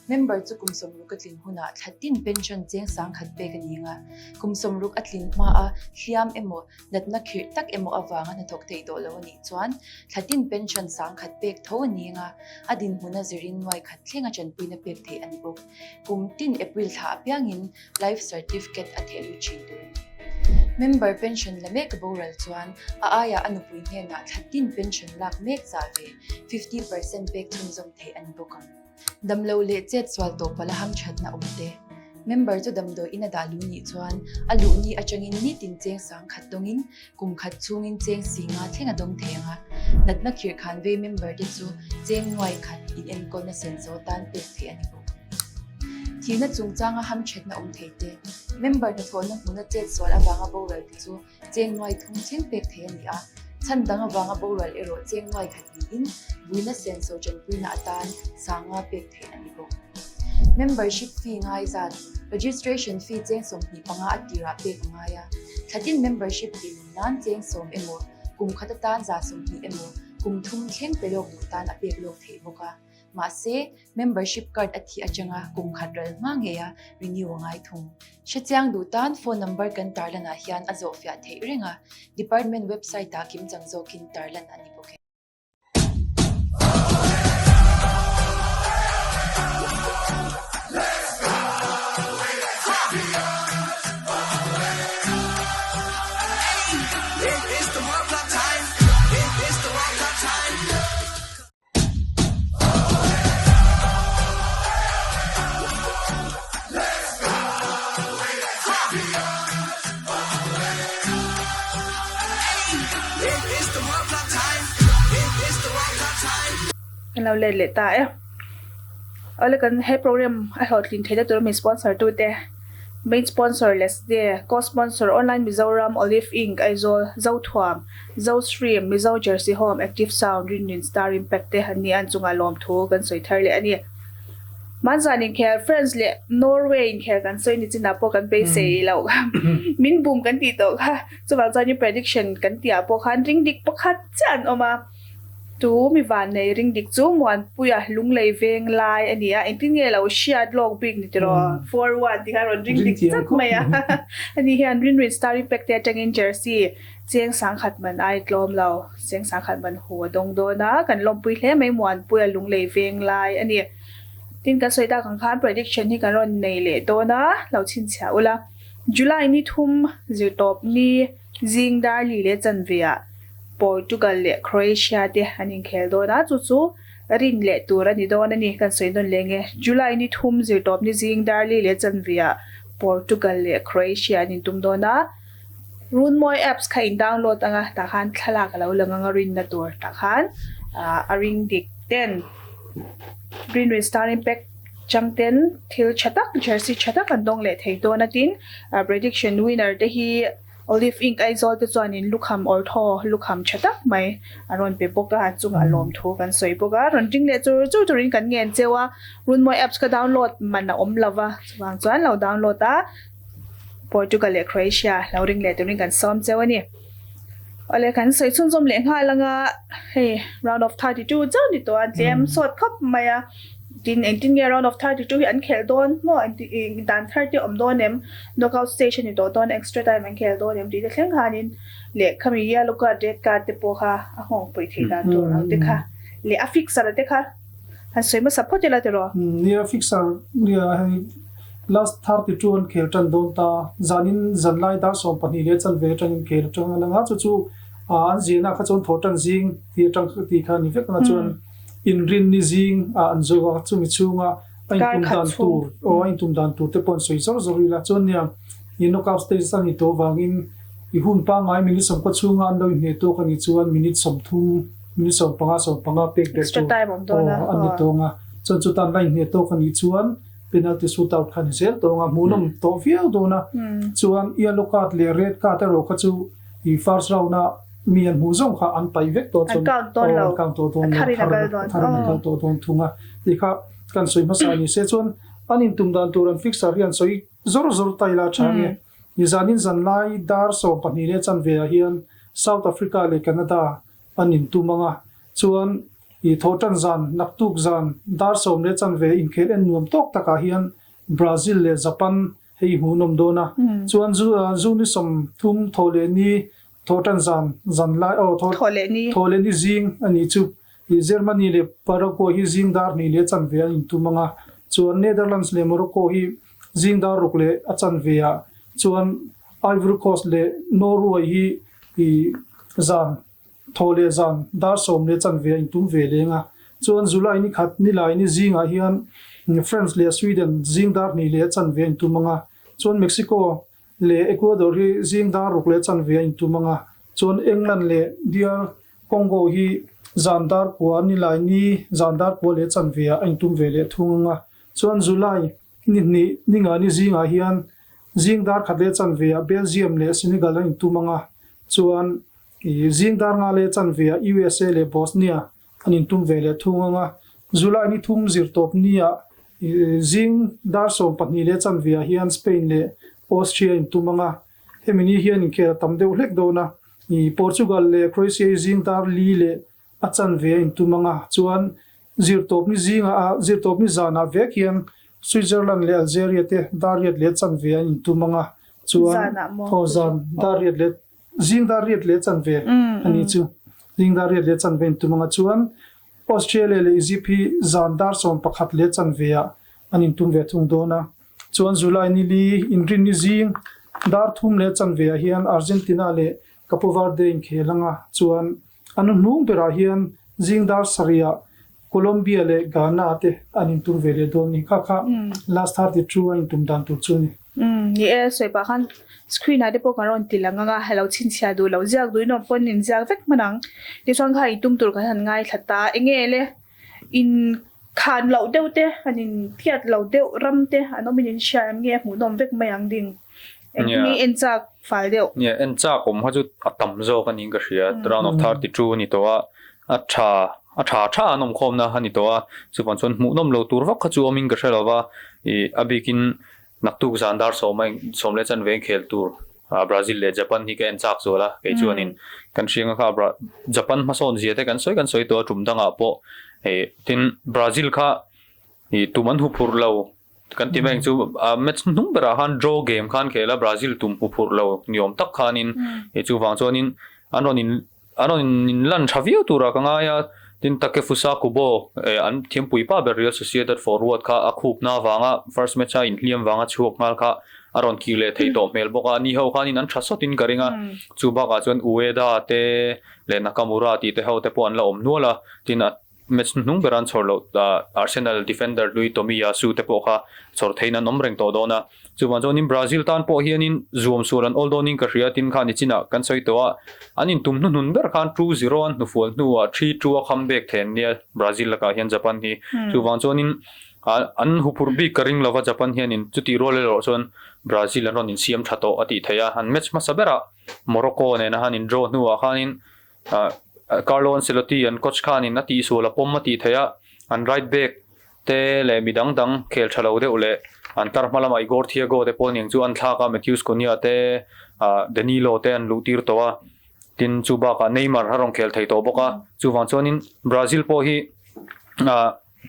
Member chu kum 60 a tlin hunah thla tin pension cheng 10,000 pek a ni ang a, kum 60 a tlin hmaa hliam emaw natna khirh tak emaw avanga hnathawk theih tawh lo a nih chuan thla tin pension 10,000 pek tho a ni ang a, a dinhmuna zirin nuai khat thlenga tanpuina pek theih a ni bawk. Kum tin April thla apiangin Life Certificate a theh lut thin tur a ni. Member pension la mek boral chuan a aiah a nupui hnenah thla tin pension lak mek zah ve 50% pek chhunzawm theih a ni bawk ang. Damlo leh chet sual tawh pala hamthatna awm te. Member chu damdawi in a dah luh nih chuan a luh ni atangin nitin cheng 10,000 dawngin kum khat chhungin cheng 5,000 thleng a dawng thei ang a. Natna khirhkhan vei member te chu cheng nuai khat inenkawlna senso tan pek theih a ni bawk. Thihna chungchanga hamthatna awm thei te, member hnathawhna hmuna chet sual avanga boral te chu cheng nuai thum thleng pek thei a ni a, chhan dang avanga boral erawh cheng nuai khat niin buina senso tanpuina atan 5,000 pek theih a ni bawk. Membership fee ngai zat, registration fee cheng 25 a tirah pek a ngai a, thlatin membership tih nun nan cheng 10 emaw, kum khat atan 120 emaw, kum thum thleng pe lawk duh tan a pek lawk theih bawk a. Mahse, membership card a thih atanga kum khat ral hma ngeia renew a ngai thung. Hrechiang duh tan phone number kan tarlanah hian a zawhfiah theih reng a, department website-ah kimchang zawkin tarlan a ni bawk e. Kan lo let leh ta e. Awle kan he program a hlawhtlin theihna tur mi sponsor tu te main sponsor Lesde, co-sponsor Online Mizoram, Olive Inc, Aizawl, Zothuam, Zostream, Mizo Jersey Home, Active Sound, Rinrin Star Impact te an ni a, an chungah lawmthu kan sawi thar leh a ni. Hmanzan inkhel France leh Norway inkhel kan sawi ni chinah pawh kan beisei loh min bum kan tih tawh kha, chuvang chuan prediction kan tihah pawh khan ring dik pakhat chiah an awm a, tu mi vannei ring dik chu Muanpuia lunglei veng lai a ni a, engtin nge lo hriat lawk bik ni tiraw 4-1 tih kha rawn ring dik chat mai a, ani hian Rinrin Star Impact te atangin jersey Cheng 10,000 man ai tlawm lo, cheng 10,000 man hu a dawng dawn a, kan lawmpui hle mai Muanpuia lunglei veng lai a ni. Tin kan sawi tak ang khan prediction hi kan rawn nei leh dawn a, lo chhinchhiah ula. July ni thum zirtawp ni zing dar li leh chanve ah Portugal leh Croatia te an inkhel dawn a, chu chu rin leh tur a ni dawn a ni kan sawi nawn leh nge. July ni thum zirtawp ni zing dar li leh chanve ah Portugal leh Croatia an intum dawn a, Runmawi apps kha in download anga tah khan thlalak a lo lang anga rinna tur tah khan a ring dik ten Green Rin Star Impact chang ten thil tha tak jersey tha tak an dawng leh thei dawn a tin prediction winner te hi Olive Inc Aizawl te chuanin lukham ortho lukham tha tak mai a rawn pe bawk a chungah lawmthu kan sawi bawk a rawn ring leh chur chur turin kan ngen cheu a Runmawi apps kha download man a awm lova chuvang chuan lo download a. Portugal leh Croatia lo ring leh turin kan sawm cheu a ni. Awle kan sawi chhunzawm leh nghal anga hei round of 32 chauh ni tawh a tlem sawt khawp mai a tin engtin nge round of 32 hi an khelh dawn maw engti dan thar te awm dawn em knockout stage a ni tawh dawn extra time an khel dawn em tih te thleng khanin leh khami yellow card red card te pawh kha a nghawng pawih theih dan tur ang te kha leh a fixer te kha Han sawi hmasa phawt ila tiraw? Nia fixer nia hei last 32 an khel tan dawn ta zanin zanlai dar 12 leh chanve atangin khel atang a lang a chu chu an ziahna kha chuan thawh tan zing tih atang tih kha a ni vek ang a chuan inrin ni zing ah an zo a chumi chhunga a intum dan tur aw a intum dan tur te pawh an sawi zawr zawr ila chuan nia i knockout stage a ni tawh vangin i hun pangngai minute sawmkaw chhunga an lo inhneh tawk a nih chuan minute 30 Minute 15 15 pek ber Extra tur time awm dawn a, aw an ni aw. tawng a, chuan chutan la inhneh tawk a nih chuan penalty shootout kha a ni zel tawng a, hmuhnawm tawh viau dawn a, chuan yellow card leh red card erawh kha chu i first round a mi an hmuh zawng kha an paih vek tawh An chuan count dawn aw lo, an count tawh dawn a lo, tharin a thar kal dawn, a tharin a aw. kal tawh dawn thung a, tih kha kan sawi hmasa a ni se chuan an intum dan tur an fixer hi an sawi zawr zawr ta ila tha nge, nizanin zanlai dar 12 leh chanve ah hian South Africa leh Canada an intum ang a, chuan I thawhtan zan, naktuk zan, dar 10 leh chanve inkhel en nuam tawk takah hian Brazil leh Japan hei hmuhnawm dawn a. Chuan zu zu ni 30 thawh leh ni thawhtan zan zan lai aw thaw Thawh leh ni. Thawh leh ni zing a nih chu. I Germany leh Paraguay hi zing dar 2 leh chanve an intum ang a. Chuan Netherlands leh Morocco hi zing dar 6 leh a chanve ah chuan Ivory Coast leh Norway hi i zan thawh leh zan dar 10 leh chanve a intum ve leng a. Chuan July ni 1 ni lai ni zingah hian France leh Sweden zing dar 2 leh chanve a intum ang a. Chuan Mexico leh Ecuador hi zing dar 6 leh chanve a intum ang a. Chuan England leh DR Congo hi zan dar 9 ni lai ni zan dar 9 leh chanve ah a intum ve leh thung ang a. Chuan July ni 2 ni nga ni zingah hian zing dar 1 leh chanve ah Belgium leh Senegal an intum ang a. Chuan zing dar 5 leh chanve ah USA leh Bosnia an intum ve leh thung ang a. July ni 3 zirtawp ni ah zing dar 12 leh chanve ah hian Spain leh Austria intum ang a. Hemi ni hian inkhel a tam deuh hlek dawn a. Portugal leh Croatia hi zing dar 4 leh a chanve a intum ang a. Chuan zirtawp ni zingah a zirtawp ni zanah vek hian Switzerland leh Algeria te dar 8 leh chanve an intum ang a. Chuan Zanah maw? Aw zan dar riat leh zing dar 8 leh chanve ani chu. Zing dar 8 leh chanve intum ang a. Chuan Australia leh Egypt hi zan dar 11 leh chanve ah an intum ve thung dawn a. Chuan July ni 4 inrin ni zing dar 3 leh chanve ah hian Argentina leh Cape Verde inkhel ang a. Chuan an hnung berah hian zing dar 7 ah Colombia leh Ghana te an intum ve leh dawn ni. Kha kha last 32 a intum dan tur chu ni. Ni e, sawi pah khan screen ah te pawh kan rawn ti lang ang a, lo chhinchhiah duh loh ziak duh inawm pawn in ziak vek hman ang. Tichuan kha intum tur kan han ngaithla ta, enge le in khan loh deuh te, han in phiat lo deuh ram te an awm in in hria em nge hmuhnawm vek mai ang ding. Engtin nge en chak fal deuh? Nia, en chak awm kha chu a tam zawk a niin ka hria. Round of 32 a ni tawh a, a tha a tha tha an awm khawmna a ni tawh a, chuvang chuan hmuhnawm lo tur vak kha chu awmin ka hre lo va, ih a bikin naktuk zan dar sawm a 10 leh chanve inkhel tur Brazil leh Japan hi ka en chak zual a, kei chuanin kan hrianga kha Japan hmasawn zia te kan sawi kan sawi tawh a tum dangah pawh ih tin Brazil kha ih tum an huphurh lo kan ti mai ang chu match hnung berah khan draw game khan khel a Brazil tum huphurh lo ni awm tak khanin ih chuvang chuanin an rawn in An rawn inlan tha viau turah ka ngai a, tin Takefusa Kubo eh an thiampui pa ber Real Sociedad forward kha a khupna avanga first match a inhliam vanga chhuak nghal kha a rawn kir leh thei tawh hmel bawk a, ni ho khanin an tha sawtin ka ring a, chu bakah chuan Ueda te leh Nakamura tih te ho te pawh an la awm nual a, tin a Match hnuhnung ber an chhawr loh Arsenal defender hlui Tomiyasu te pawh kha chhawr theiin an awm reng tawh dawn a. Chuvang chuanin Brazil tan pawh hianin zuam sual an awl dawnin ka hria tin kha nichinah kan sawi tawh a, an intum hnuhnun ber khan 2-0 an hnufual hnuah 3-2 a kham bek thei an nia Brazil lakah hian Japan hi. Chuvang chuanin an huphurh bik ka ring lova Japan hianin chutih rual erawh chuan Brazil an rawn insiam tha tawh a tih theih a. An match hmasa berah Morocco nena han in draw hnuah khanin Carlo Ancelotti an coach khanin a tihsual a pawm a tih theih a, an right back te leh mi dang dang khel tha lo deuh leh an tlar hma lamah Igor Thiago te pawh aniang chu an thlak a, Matheus Cunha te Danilo te an luh tir tawh a, tin chu bakah Neymar a rawn khel thei tawh bawk a, chuvang chuanin Brazil pawh hi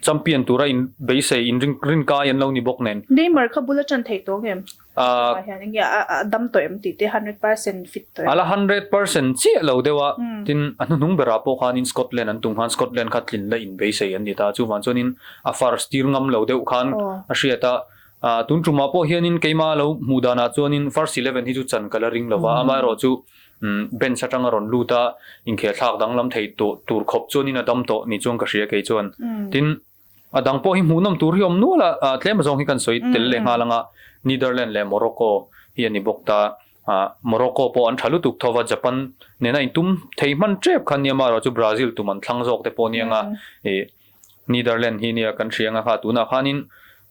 Champion tura in beisei in ring rin kai an lo ni bawk nen. Neymar kha bul a tan thei tawh ngem? Chutah hian enge a dam tawh em tih te 100% fit tawh em? A la 100% chiah lo deuh a, tin a hnuhnung berah pawh khanin Scotland an tum khan Scotland kha tlin la in beisei an ni ta, chuvang chuanin a first tir ngam lo deuh khan a hriat a, tun tumah pawh hianin keimah lo hmuh danah chuanin first eleven hi chu chan ka la ring lova, amaherawhchu Bench atanga rawn lut a, inkhel thlak danglam thei tawh tur khawp chuanin a dam tawh ni chuan ka hria kei chuan. Tin, a dang pawh hi hmuhnawm tur hi awm nual a, tlem azawng hi kan sawi tel leh nghal ang a, Netherlands leh Morocco hi a ni bawk ta. Morocco pawh an tha lutuk tho va, Japan nena intum thei hman tep kha nia amaherawhchu Brazil tum an thlang zawk te pawh nia ang a, ih Netherlands hi nia kan hria ang a kha tunah khanin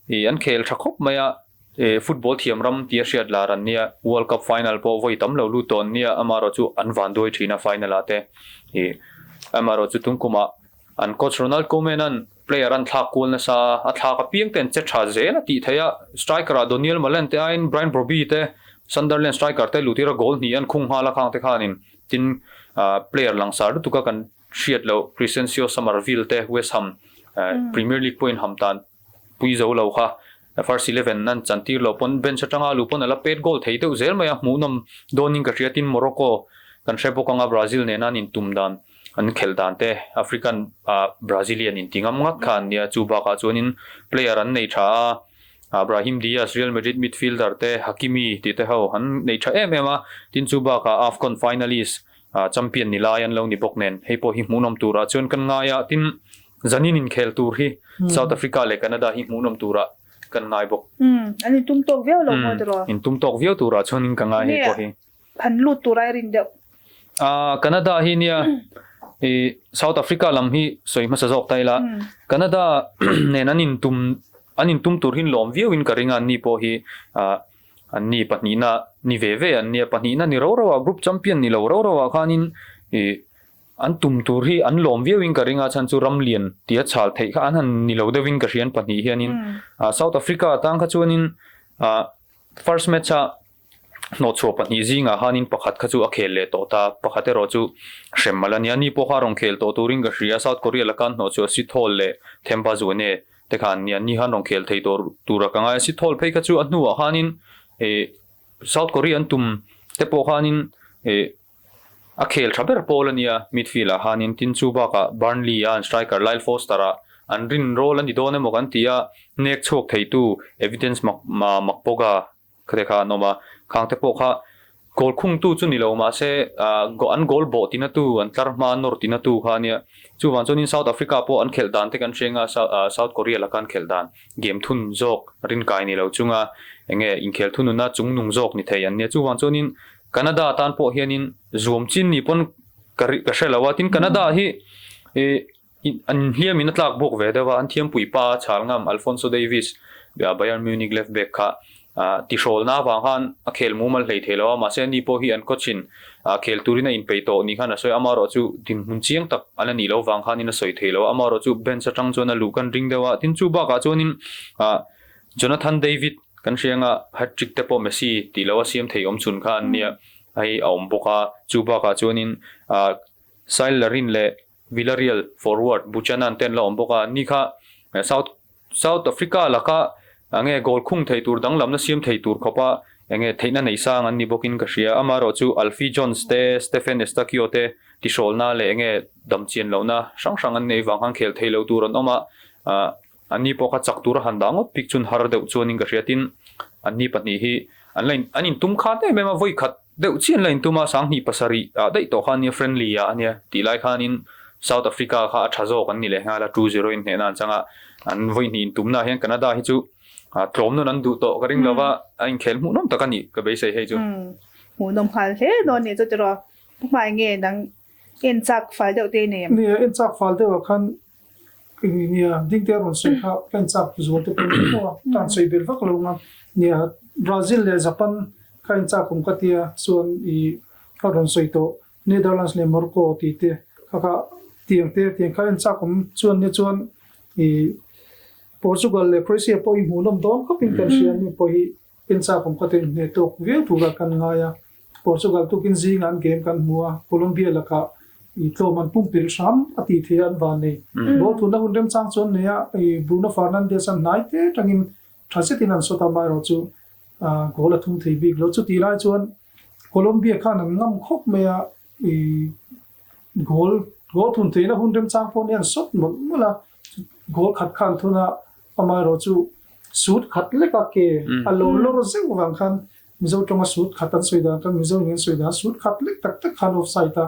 ih an khel tha khawp mai a, Football thiam ram tia hriat lar an nia, World Cup final pawh vawi tam lo lut tawh an nia, amaherawhchu an van duai thin a final ah te. Amaherawhchu tun kumah an coach Ronald Koeman an player an thlak kual nasa a, a thlak apiang te an che tha zel a tih theih a, striker ah Donyell Malen te aiin Brian Brobbey te Sunderland striker te luh tir a goal hnih an khung nghal a khang te khanin tin player langsar lutuk a kan. hriat loh Crysencio Summerville te West Ham Premier League pawhin ham tan pui zo lo kha first 11 an chantir loh pawn bench atanga luh pawn a la pet goal thei deuh zel mai a, hmuhnawm dawnin ka hria tin Morocco kan hre bawk anga Brazil nena an intum dan an khelh dan te African Brazilian inti ngam ngat kha an nia, chu bakah chuanin player an nei tha a, Brahim Diaz Real Madrid midfielder te Hakimi tih te ho an nei tha em em a, tin chu bakah AFCON finalist champion ni lai an lo ni bawk nen hei pawh hi hmuhnawm turah chuan kan ngai a, tin zanin inkhel tur hi South Africa leh Canada hi hmuhnawm turah kan ngai bawk. Umm, an intum tawk viau lo maw tiraw? Intum tawk viau turah chuanin ka ngai hei pawh hi. Han lut tur ai rin deuh. Ah, Canada hi nia i South Africa lam hi sawi hmasa zawk ta ila. Canada nen an intum an intum tur hin lawm viau in ka ring a, anni pawh hi ah anni pahnihna ni ve ve an nia, pahnihna ni ro ro ah group champion ni lo ro ro ah khanin i an tum tur hi an lawm viau in ka ring a, chhan chu ram lian tia chhal theih kha an han ni lo deuh in ka hria an pahnih hianin. Ah South Africa atang kha chuanin ah first match ah Hnawhchhuah pahnih zingah khanin pakhat kha chu a khel leh tawh ta, pakhat erawh chu hrem mal a nia. Ni pawh kha a rawn khel tawh turin ka hria, South Korea laka hnawhchhuah Sithol leh Themba Zwane te kha an nia. Ni khan rawn khel thei tawh tura ka ngai a, Sithol phei kha chu a hnuah khanin ih South Korea an tum te pawh khanin ih a khel tha ber pawl a nia midfield ah khanin tin chu bakah Burnley a an striker Lyle Foster a an rin rawl a ni dawn emaw kan ti a, nek chhuak theitu Evidence Makpoga Khate kha an awm a, khangte pawh kha goal khungtu chu ni lo mahse an goal bawh tina tu, an tlar hma nawr tina tu kha a nia. Chuvang chuanin South Africa pawh an khelh dan te kan hria anga South Korea laka an khelh dan game thun zawk rinkai ni lo chunga enge inkhel thununa chungnung zawk ni thei an nia. Chuvang chuanin Canada tan pawh hianin zuam chin ni pawn ka hre lo a, tin Canada hi ih An hliamin a tlak bawk ve deuh a, an thiampui pa chhal ngam Alphonso Davies, Bayern Munich left back kha tihrawlna avang khan a khel mumal hlei thei lo a, mahse ani pawh hi an coach-in khel turin a inpeih tawh ni khan a sawi a, amaherawh chu dinhmun chiang tak a la nih loh vang khanin a sawi thei lo a, amaherawh chu bench atang chuan a luh kan ring deuh a, tin chu bakah chuanin Jonathan David kan hria anga hat-trick te pawh Messi tih loh a siam thei awm chhun kha an nia, hei a awm bawk a, chu bakah chuanin Cyle Larin leh Villarreal forward Buchanan te an la awm bawk a, ni kha South South Africa laka enge goal khung thei tur danglamna siam thei tur khawpa enge theihna nei sang an ni bawkin ka hria. Amaherawh chu Alfie Jones te, Stephen Eustáquio te tihrawlna leh enge damchian lohna hrang hrang an neih vang khan khel thei lo tur an awm a, anni pawh kha chak tura han dah ngawt bik chuan har deuh chuanin ka hria. Tin, anni pahnih hi an la an intum khat em em a, vawi khat Deuh chian la intum a, 2007 ah daih tawh kha ania friendly ah ania tih lai khanin South Africa kha a tha zawk an ni leh nghal a, 2-0 in hnehna an chang a, an vawi hnih intumna ah hian Canada hi chu tlawm nawn an duh tawh ka ring lova, a inkhel hmuhnawm tak a nih ka beisei hei chu. Hmuhnawm nghal hle dawn nih chu tiraw, hmai nge dang en chak fal deuh te nei em? Nia, en chak fal deuh ah khan Nia, dingte a rawn sawi kha ka inchak zual te pawh ni maw a, ka han sawi belh vak lo ang a. Nia, Brazil leh Japan kha inchak awm ka tia chuan i ka rawn sawi tawh Netherlands leh Morocco tih te kha kha tiang te tiang kha inchak awm chuan nia chuan i Portugal leh Croatia pawh i hmuhnawm dawn khawp in kan hria ni pawh hi inchak awm ka ti hneh tawk viau tura kan ngai a. Portugal tukin zingah an game kan hmu a, Colombia lakah i tlawm an pumpilh hram a tih theih a an van nei. Ball thunna hun remchang chu an nei a, i Bruno Fernandes an hnai te tangin tha zetin an sawt a, amaherawh chu goal a thum thei bik lo. Chutih lai chuan Colombia khan an ngam khawp mai a, i goal goal thun theihna hun remchang pawh nia an sawt mawlh mawlh a, goal khat khan thun a, amaherawh chu sut khat lek a ke a lo lawr zeuh vang khan Mizo tawnga sut khat an sawi dan khan Mizo in an sawi dan sut khat lek tak tak khan offside a,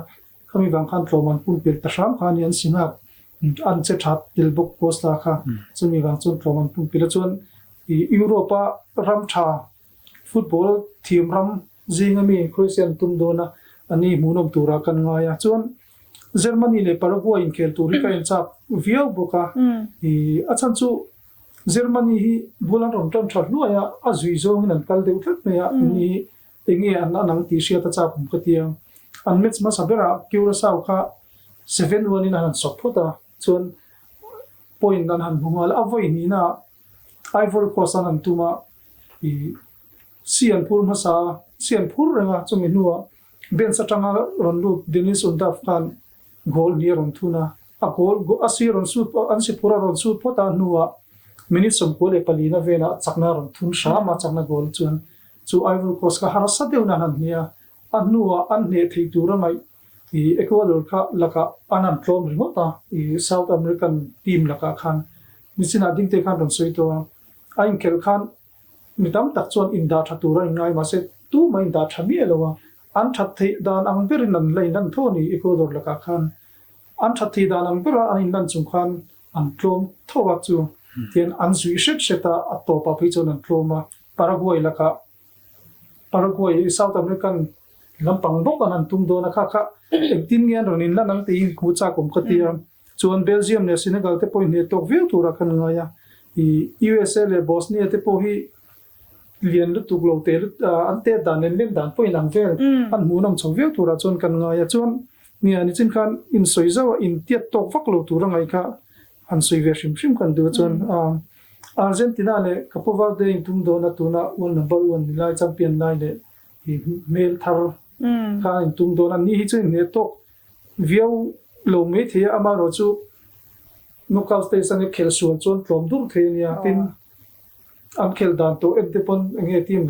khami vang khan tlawm an pumpelh ta hram kha a ni an si nghak, an che that tel bawk Costa kha, chumi vang chuan tlawm an pumpelh a chuan i Europe a ram tha football thiam ram zinga mi Croatia an tum dawn a, a ni hmuhnawm turah kan ngai a, chuan Germany leh Paraguay inkhel tur hi ka inchak viau bawk a, i a chhan chu Germany hi bul an rawn tan tha hluai a, a zui zawngin an kal deuh tlat mai a, ni enge an an ang tih hriat a chak awm ka ti a. An match hmasa berah Curaçao kha 7-1 in an han sawp phawt a, chuan point an han hmu nghal a, a vawi hnihna ah Ivory Coast an han tum a, ih si an phur hmasa a, si an phur reng a, chumi hnuah bench atanga rawn lut Dennis Undav khan. Goal hnih a rawn thun a, a goal a si rawn sut an si phur a rawn sut phawt a hnuah minute 94 na velah chakna a rawn thun hram a, chakna goal chuan chu Ivory Coast kha harsa deuhin an han hne a, a hnuah an hneh theih tur a ngaih i Ecuador kha lakah an han tlawm ringawt a, i South American team lakah khan nichinah dingte khan rawn sawi tawh a, a inkhelh khan Mi tam tak chuan indah tha tur a inngai mahse tumah indah tha miah lo a, an that theih dan ang berin an la inlan tho a ni Ecuador lakah khan. An that theih dan ang bera an inlan chung khan an tlawm tho a chu tian an zuih hret hret a, a tawpah phei chuan an tlawm a, Paraguay lakah Paraguay South American lampang bawk an han tum dawn a kha kha engtin nge an rawn inlan ang tih hi hmuh chak awm ka ti a. Chuan Belgium leh Senegal te pawh inhneh tawk viau turah khan ngai a, i USA leh Bosnia te pawh hi lian lutuk lo te an tet dan leh lem dan pawh inang vel an hmuhnawm chho viau turah chuan kan ngai a. Chuan nia nichin khan insawi zauh a intiat tawk vak lo tur a ngaih kha han sawi ve hrim hrim kan duh a. Chuan Argentina leh Capo Verde intum dawn a tuna world number one ni lai champion lai leh i hmel thar kha a intum dawn a, ni hi chu inhneh tawk viau lo mai thei a, amaherawh chu knockout stage a khel sual chuan tlawm dur thei a nia, tin an khel dan tawh en te pawn eng nge team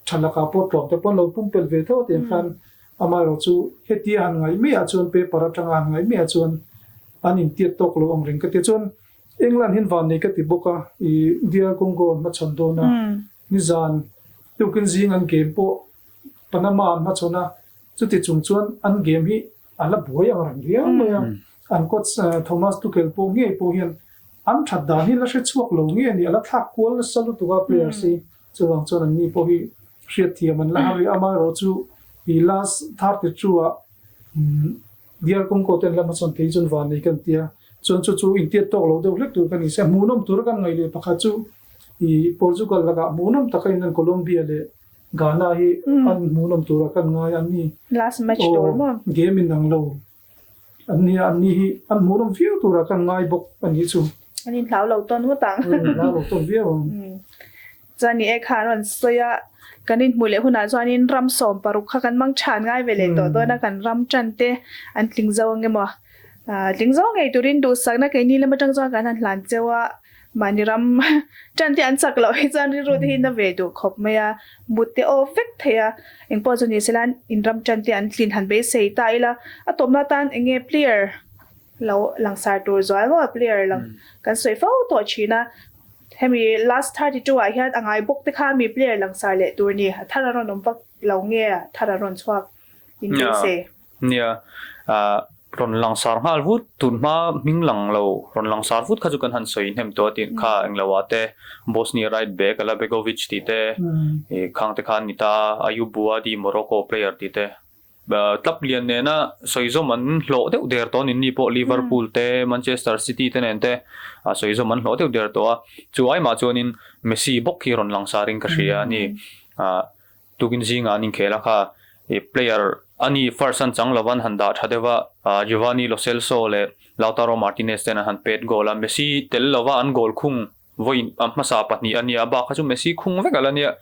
tha lakah pawh tlawm te pawn lo pumpelh ve tho a tiang khan amaherawh chu hetia han ngaih maiah chuan paper atanga han ngaih maiah chuan an intiat tawk lo ang reng ka ti chuan England hian vannei ka ti bawk a, i DR Congo an hmachhawn dawn a, nizan tukin zing an game pawh Panama an hmachhawn a, chuti chung chuan an game hi a la buai ang reng viau mai a, an coach Thomas Tuchel pawh ngei pawh hian an that dan hi la hre chhuak lo nge ni, a la thlak kual nasa lutuk a players hi, chuvang chuan an ni pawh hi hriatthiam an la har rih a, amaherawh chu i last 32 ah Diar kawngkaw ten lama chuan kei chuan van nei kan tia, chuan chu chu intiat tawk lo deuh hlek tur ka ni se. Hmuhnawm tura kan ngaih leh pakhat chu i Portugal lakah hmuhnawm taka in an Colombia leh Ghana hi an hmuhnawm tura kan ngai an ni. Last match tur maw? Aw, game in ang lo an nia, an ni hi an hmuhnawm viau tura kan ngai bawk a nih chu. An inhlau lo tawn ngawt ang. An inhlau lo tawn viau ang. Chuan ni e kha an rawn sawi a, kan inhmuh leh hunah chuanin ram 16 kha kan mang than ngai ve leh tawh dawn a, kan ram tan te an tling zo ang emaw? Tling zo ngei turin duhsakna keini lam atang chuan kan han hlan cheu a, mahni ram tan te an chak loh hi chuan rilru te hi na ve duh khawp mai a, mut te aw vek thei a, engpawh chu ni sela in ram tan te an tlin han beisei ta ila, a tawpna atan eng nge player lo langsar tur zual maw player lang kan sawi fo tawh thin a. Hemi last 32 ah hian a ngai bawk te kha mi player langsar leh tur ni, a thar a rawn awm vak lo nge a thar a rawn chhuak in beisei. Nia, rawn langsar nghal vut, tun hma hming lang lo rawn langsar vut kha chu kan han sawi hnem tawh a tih kha englo ah te Bosnia right back Ala Begovic tih te khang te kha an ni ta a, Ayoub Bouaddi Morocco player tih te. Club lian nena sawizawm an hlawh deuh der tawh a ni. Ni pawh Liverpool te, Manchester City te nen te sawizawm an hlawh deuh der tawh a. Chu aimah chuanin Messi bawk hi rawn langsarin ka hria a ni. Tukin zingah an inkhel a kha player a ni first an chang lova an han dah tha deuh a, Giovanni Lo Celso leh Lautaro Martinez ten an han pet goal a. Messi tel lova an goal khung vawiin hmasa pahnih a nia, a bak kha chu Messi khung vek a la nia.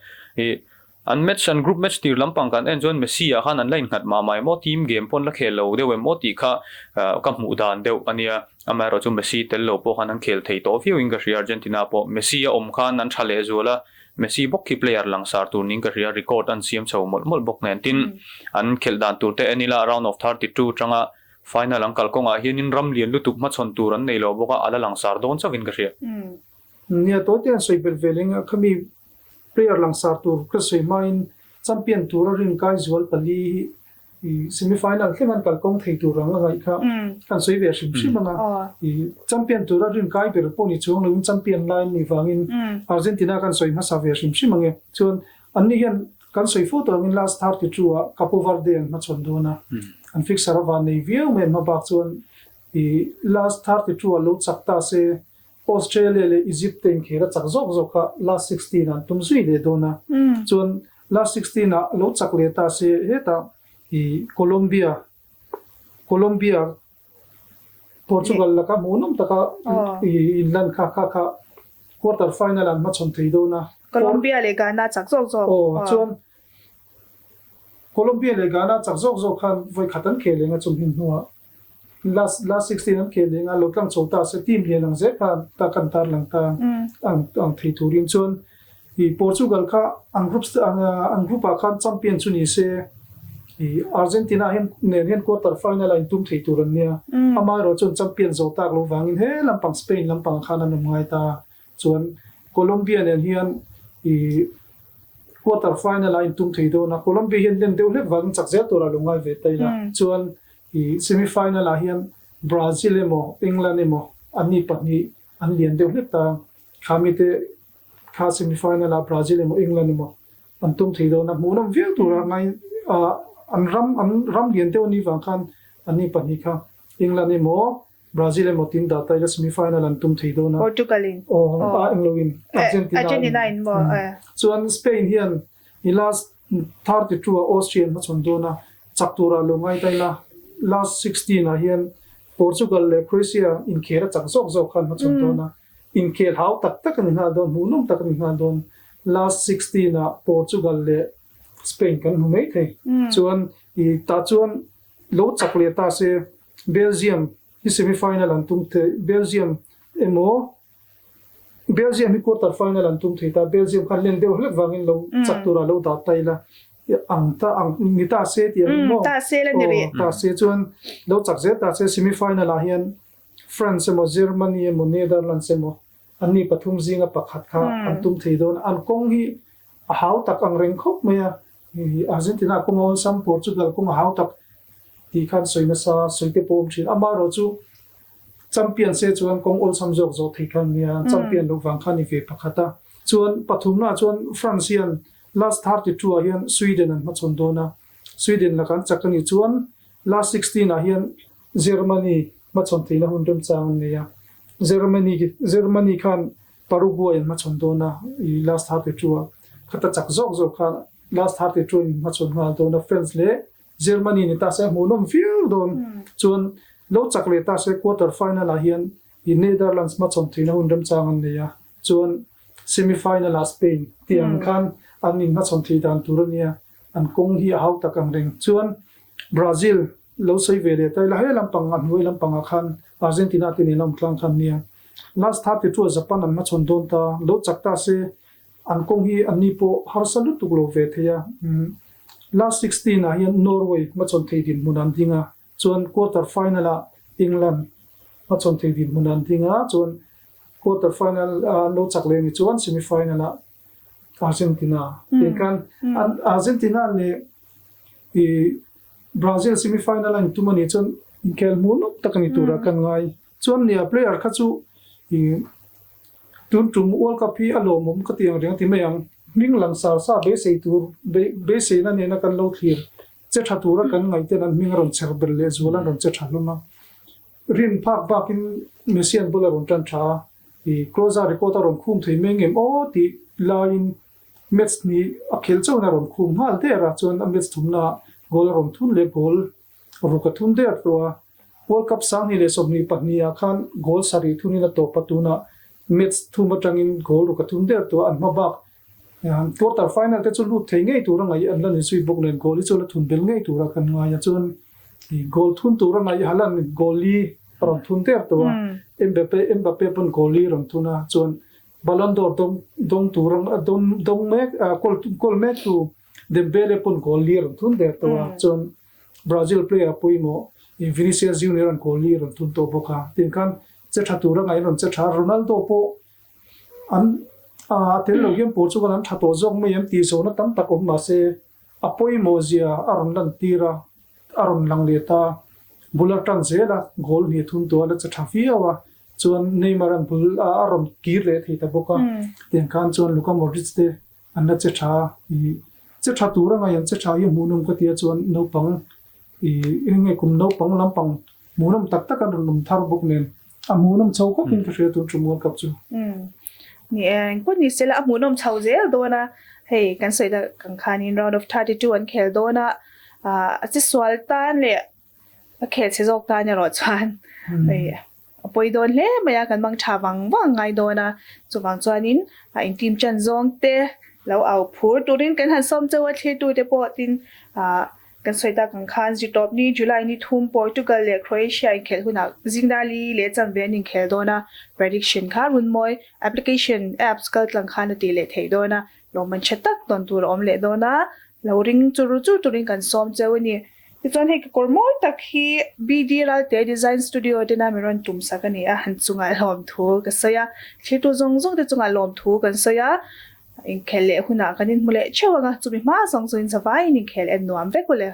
An match an group match tir lampang kan en chuan Messi ah khan an la innghat mah mah em aw, team game pawh an la khel lo deuh em aw tih kha ka hmuh dan deuh a nia. Amaherawh chu Messi tel lo pawh khan an khel thei tawh viau in ka hria Argentina pawh. Messi a awm khan an tha leh zual a, Messi bawk khi player langsar tur niin ka hria, record an siam chho mawlh mawlh bawk nen. Tin, an khelh dan tur te en ila round of 32 tanga final an kal kawngah hianin ram lian lutuk hmachhawn tur an nei lo bawk a, a la langsar dawn chauhin ka hria. Nia, tawite an sawi belh ve leng a, khami player langsar tur ka sawi hmain champion tura rin kai zual pali hi semi final thleng an kalkawng thei tur ang a ngaih kha kan sawi ve hrim hrim ang a. Champion tura rin kai ber pawh ni chuang loin champion lai an nih vangin Argentina kan sawi hmasa ve hrim hrim ang e. Chuan anni hian kan sawi fo tawh angin last 32 ah Capo Verde an hmachhawn dawn a, an fixer a van nei viau mai an hma bak chuan last 32 ah lo chak ta se Australia leh Egypt te inkhel a chak zawk zawk kha last 16 ah an tum zui leh dawn a, chuan last 16 ah lo chak leh ta se hetah i Colombia Colombia Portugal laka hmuhnawm taka i inlan kha kha kha quarter final ah an hmachhawn thei dawn a. Colombia leh Ghana chak zawk zawk. Aw chuan Colombia leh Ghana chak zawk zawk khan vawikhat an khel eng a chumhin hnuah. Last last 16 an khel leh nga lo tlang chho ta se team lian ang zel kha ta kan tar lang ta ang ang thei turin chuan i Portugal kha an group ang an group ah khan champion chu ni se i Argentina hian nen hian quarter final a intum thei tur an nia. Amaherawh chuan champion zo tak lo vangin he lampang Spain lampang khan an awm ngai ta. Chuan Colombia nen hian i quarter final a intum thei dawn a, Colombia hian len deuh hlek vangin chak zel turah lo ngai ve ta ila. Chuan i semi final ah hian Brazil emaw England emaw anni pahnih an lian deuh hlek ta, kha mite kha semi final ah Brazil emaw England emaw an tum thei dawn a, hmuhnawm viau tura ngai an ram an ram lian deuh anih vang khan anni pahnih kha England emaw Brazil emaw tin dah ta ila semi final an tum thei dawn a. Portugal in. Aw a englo in Argentina in. Argentina in maw eh. Chuan Spain hian i last 32 ah Austria an hmachhawn dawn a, chak turah lo ngai ta ila last 16 ah hian Portugal leh Croatia inkhel a chak zawk zawk kha an hmachhawn dawn a, inkhel hau tak tak a ni nghal dawn, hmuhnawm tak a ni nghal dawn. Last 16 ah Portugal leh Spain kan hmu mai thei. Chuan i tah chuan lo chak leh ta se Belgium hi semi final an tum thei, Belgium emaw Belgium hi quarter final an tum thei ta, Belgium khan len deuh hlek vangin lo chak tura lo dah ta ila ang ta ang ni ta se tih ang maw? Ta se la ni rih. Ta se chuan lo chak zel ta se semi final ah hian France emaw Germany emaw Netherlands emaw anni pathum zinga pakhat kha an tum thei dawn a, an kawng hi a hau tak ang reng khawp mai a. Argentina kawng a awlsam, Portugal kawng a hau tak tih khan sawi nasa, sawi te pawh awm thin. Amaherawh chu champion se chuan kawng awlsam zawk zawh thei kha ania, champion loh vang kha a ni ve pakhat a. Chuan pathumnaah chuan France hian last 32 ah hian Sweden an hmachhawn dawn a, Sweden lakah an chak a nih chuan last 16 ah hian Germany hmachhawn theihna hun remchang an nei a. Germany Germany khan Paraguay an hmachhawn dawn a, i last 32 ah khata chak zawk zawk kha last 32 in hmachhawn nghal dawn a, France leh Germany ni ta se a hmuhnawm viau dawn. Chuan lo chak leh ta se quarter final ah hian i Netherlands hmachhawn theihna hun remchang an nei a, chuan semi final ah Spain tih ang khan an in hmachhawn thei dan tur a nia, an kawng hi a hau tak ang reng. Chuan Brazil lo sawi ve leh ta ila he lampang a hnuai lampangah khan Argentina te nen a awm tlang khan nia. Last 32 ah Japan an hmachhawn dawn ta, lo chak ta se an kawng hi anni pawh harsa lutuk lo ve thei a. Last 16 ah hian Norway hmachhawn thei dinhmun an ding a, chuan quarter final ah England hmachhawn thei dinhmun an ding a, chuan quarter final ah an lo chak leh ni chuan semi final ah Argentina tih khan Argentina leh i Brazil semi final a intum a nih chuan inkhel hmuh nawk tak a ni turah kan ngai. Chuan nia player kha chu i tun tum World Cup hi a lawmawm ka ti ang reng a ti mai ang. Hming lang sar sa beisei tur beiseina nena kan lo thlir che tha tura kan ngaih ten an hming a rawn chher belh leh zual an rawn che tha hlawm a. Rin phak bakin Messi an bula rawn tan tha a, i Klose record a rawn khum thei mai ngem aw tih laiin match hnih a khel chauhin a rawn khum nghal der a, chuan a match thumna ah goal a rawn thun leh goal ruk a thun der tawh a. World Cup 2022 ah khan goal sarih thunin a tawp a, tunah match thum atangin goal ruk a thun der tawh a, an hma bak quarter final te chu lut thei ngei tura ngaih an la ni zui bawk nen goal hi chu la thun bel ngei tura kan ngai a, chuan goal thun tura ngaih Haaland goal li a rawn thun der tawh a, Mbappe Mbappe pawn goal li a rawn thun a, chuan Ballon d'Or dawng dawng tura dawng dawng mek goal goal mek tu Dembele pawn goal li a rawn thun der tawh a, chuan Brazil player pawimawh Vinicius Junior an goal li a rawn thun tawh bawk a, tiang khan che tha tura ngaih an rawn che tha a, Ronaldo pawh An a tel lo hian Portugal an tha tawh zawk mai em tih zawhna tam tak awm mahse a pawimawh zia a rawn lan tir a, a rawn lang leh ta. Bul a tan zel a, goal hnih thum tawh a la che tha viau a, chuan Neymar an bul a a rawn kir leh thei ta bawk a, tiang khan chuan Luka Modric te an la che tha i che tha tur a ngaih an che tha hi hmuhnawm ka tia chuan naupang I eng nge kum naupang lampang hmuhnawm tak tak an rawn awm thar bawk nen a hmuhnawm chho khawp in ka hria tun tum World Cup chu. Umm ni e, engpawh ni sela a hmuhnawm chho zel dawn a, hei kan sawi tak ang khanin round of 32 an khel dawn a, a che sual tan leh a khel chhe zawk tan erawh chuan hei a pawi dawn hle mai a, kan mang tha vang vang ngai dawn a, chuvang chuanin a in team chan zawng te lo au phur turin kan han sawm chauh a, thlirtu te pawh tin ah. Kan sawi tak ang khan Zirtawpni, July ni thum Portugal leh Croatia inkhelh hunah Zingnali leh chanve an inkhel dawn a, prediction kha runmawi application, apps, kaltlang khan a tih leh theih dawn a, lawmman tha tak tawn tur a awm leh dawn a, lo ring chur chur turin kan sawm cheu a ni. Tichuan hei kekawr mawi tak hi BD Ralte Design Studio tena mi rawn tum sak a ni a, an chungah lawmthu ka sawi a, thirtu zawng zawng te chungah lawmthu kan sawi a, Inkhel leh hunah kan inhmu leh theuh ang a, chumi hma zawng chu inzavaiin inkhel en nuam vek u le.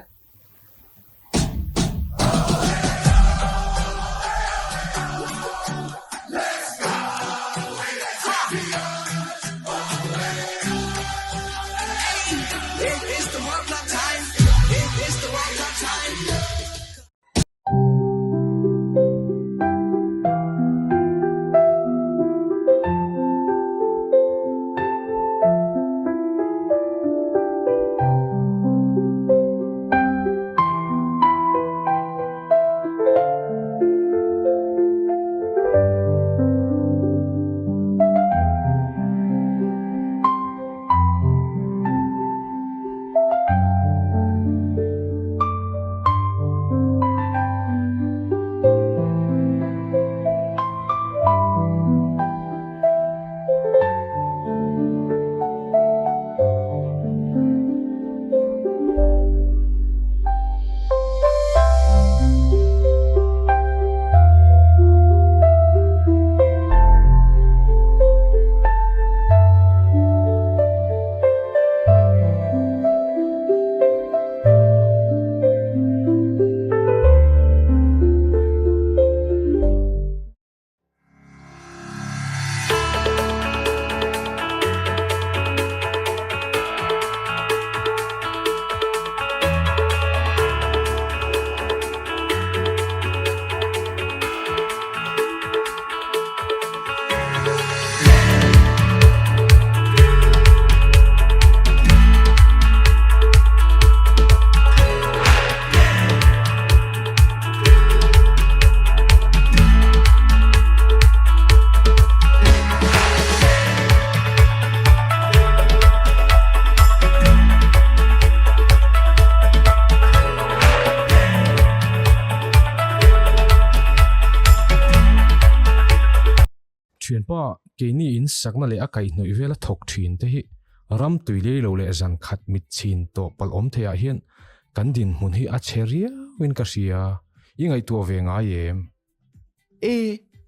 Thianpa, keini in sakna leh a kaihhnawih vela thawk thin te hi ram tui lei lo leh zan khat mit chhin tawh palh awm theiah hian kan dinhmun hi a chhe riauin ka hria. I ngaihtuah ve ngai em? E,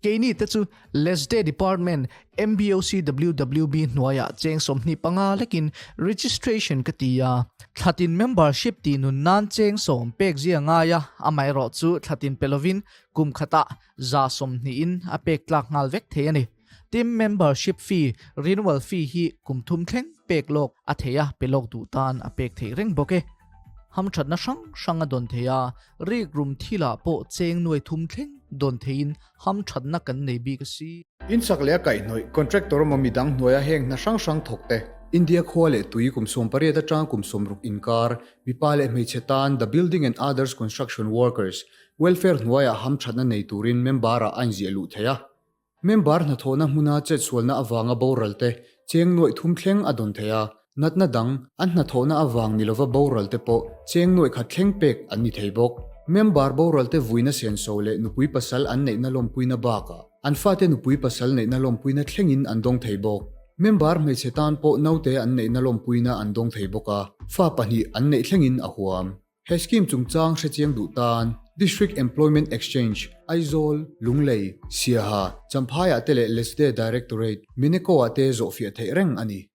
keini te chu Lesde Department MBOCWWB hnuaiah cheng 25 lekin registration ka ti a. Thlatin membership tih nun nan cheng sawm pek zia ngai a, amaherawhchu thlatin pe lovin kum khatah 20% a pek tlak nghal vek thei a ni. Team membership fee, renewal fee hi kum thum thleng pek lawk a thei a, pe lawk duh tan a pek theih reng bawk e. Hamthatna hrang hrang a dawn thei a, rikrum thilah pawh cheng nuai thum thleng dawn theiin hamthatna kan nei bik a si. Insak leh a kaihhnawih contractor emaw midang hnuaia heng hna hrang hrang thawk te. India khua leh tui kum 18 atanga kum 60 inkar, mipa leh hmeichhe tan The Building and Others Construction Workers Welfare hnuaiah hamthatna nei turin member-ah a inziah luh theih a. Member hnathawhna hmuna chetsualna avanga boral te cheng nuaih thum thleng a dawn thei a, natna dang, an hnathawhna avang ni lova boral te pawh cheng nuaih khat thleng pek an ni thei bawk. Member boral te vuina senso leh nupui pasal an neihna lawmpuina bakah an fate nupui pasal neihna lawmpuina thlengin an dawng thei bawk. Member hmeichhe tan pawh naute an neihna lawmpuina an dawng thei bawk a, fa pahnih an neih thlengin a huam. He scheme chungchang hrechiang duh tan District Employment Exchange, Aizawl, Lunglei, Siaha, Champhaiah te leh Lesde Directorate, Mineko-ah te zawhfiah theih reng a ni.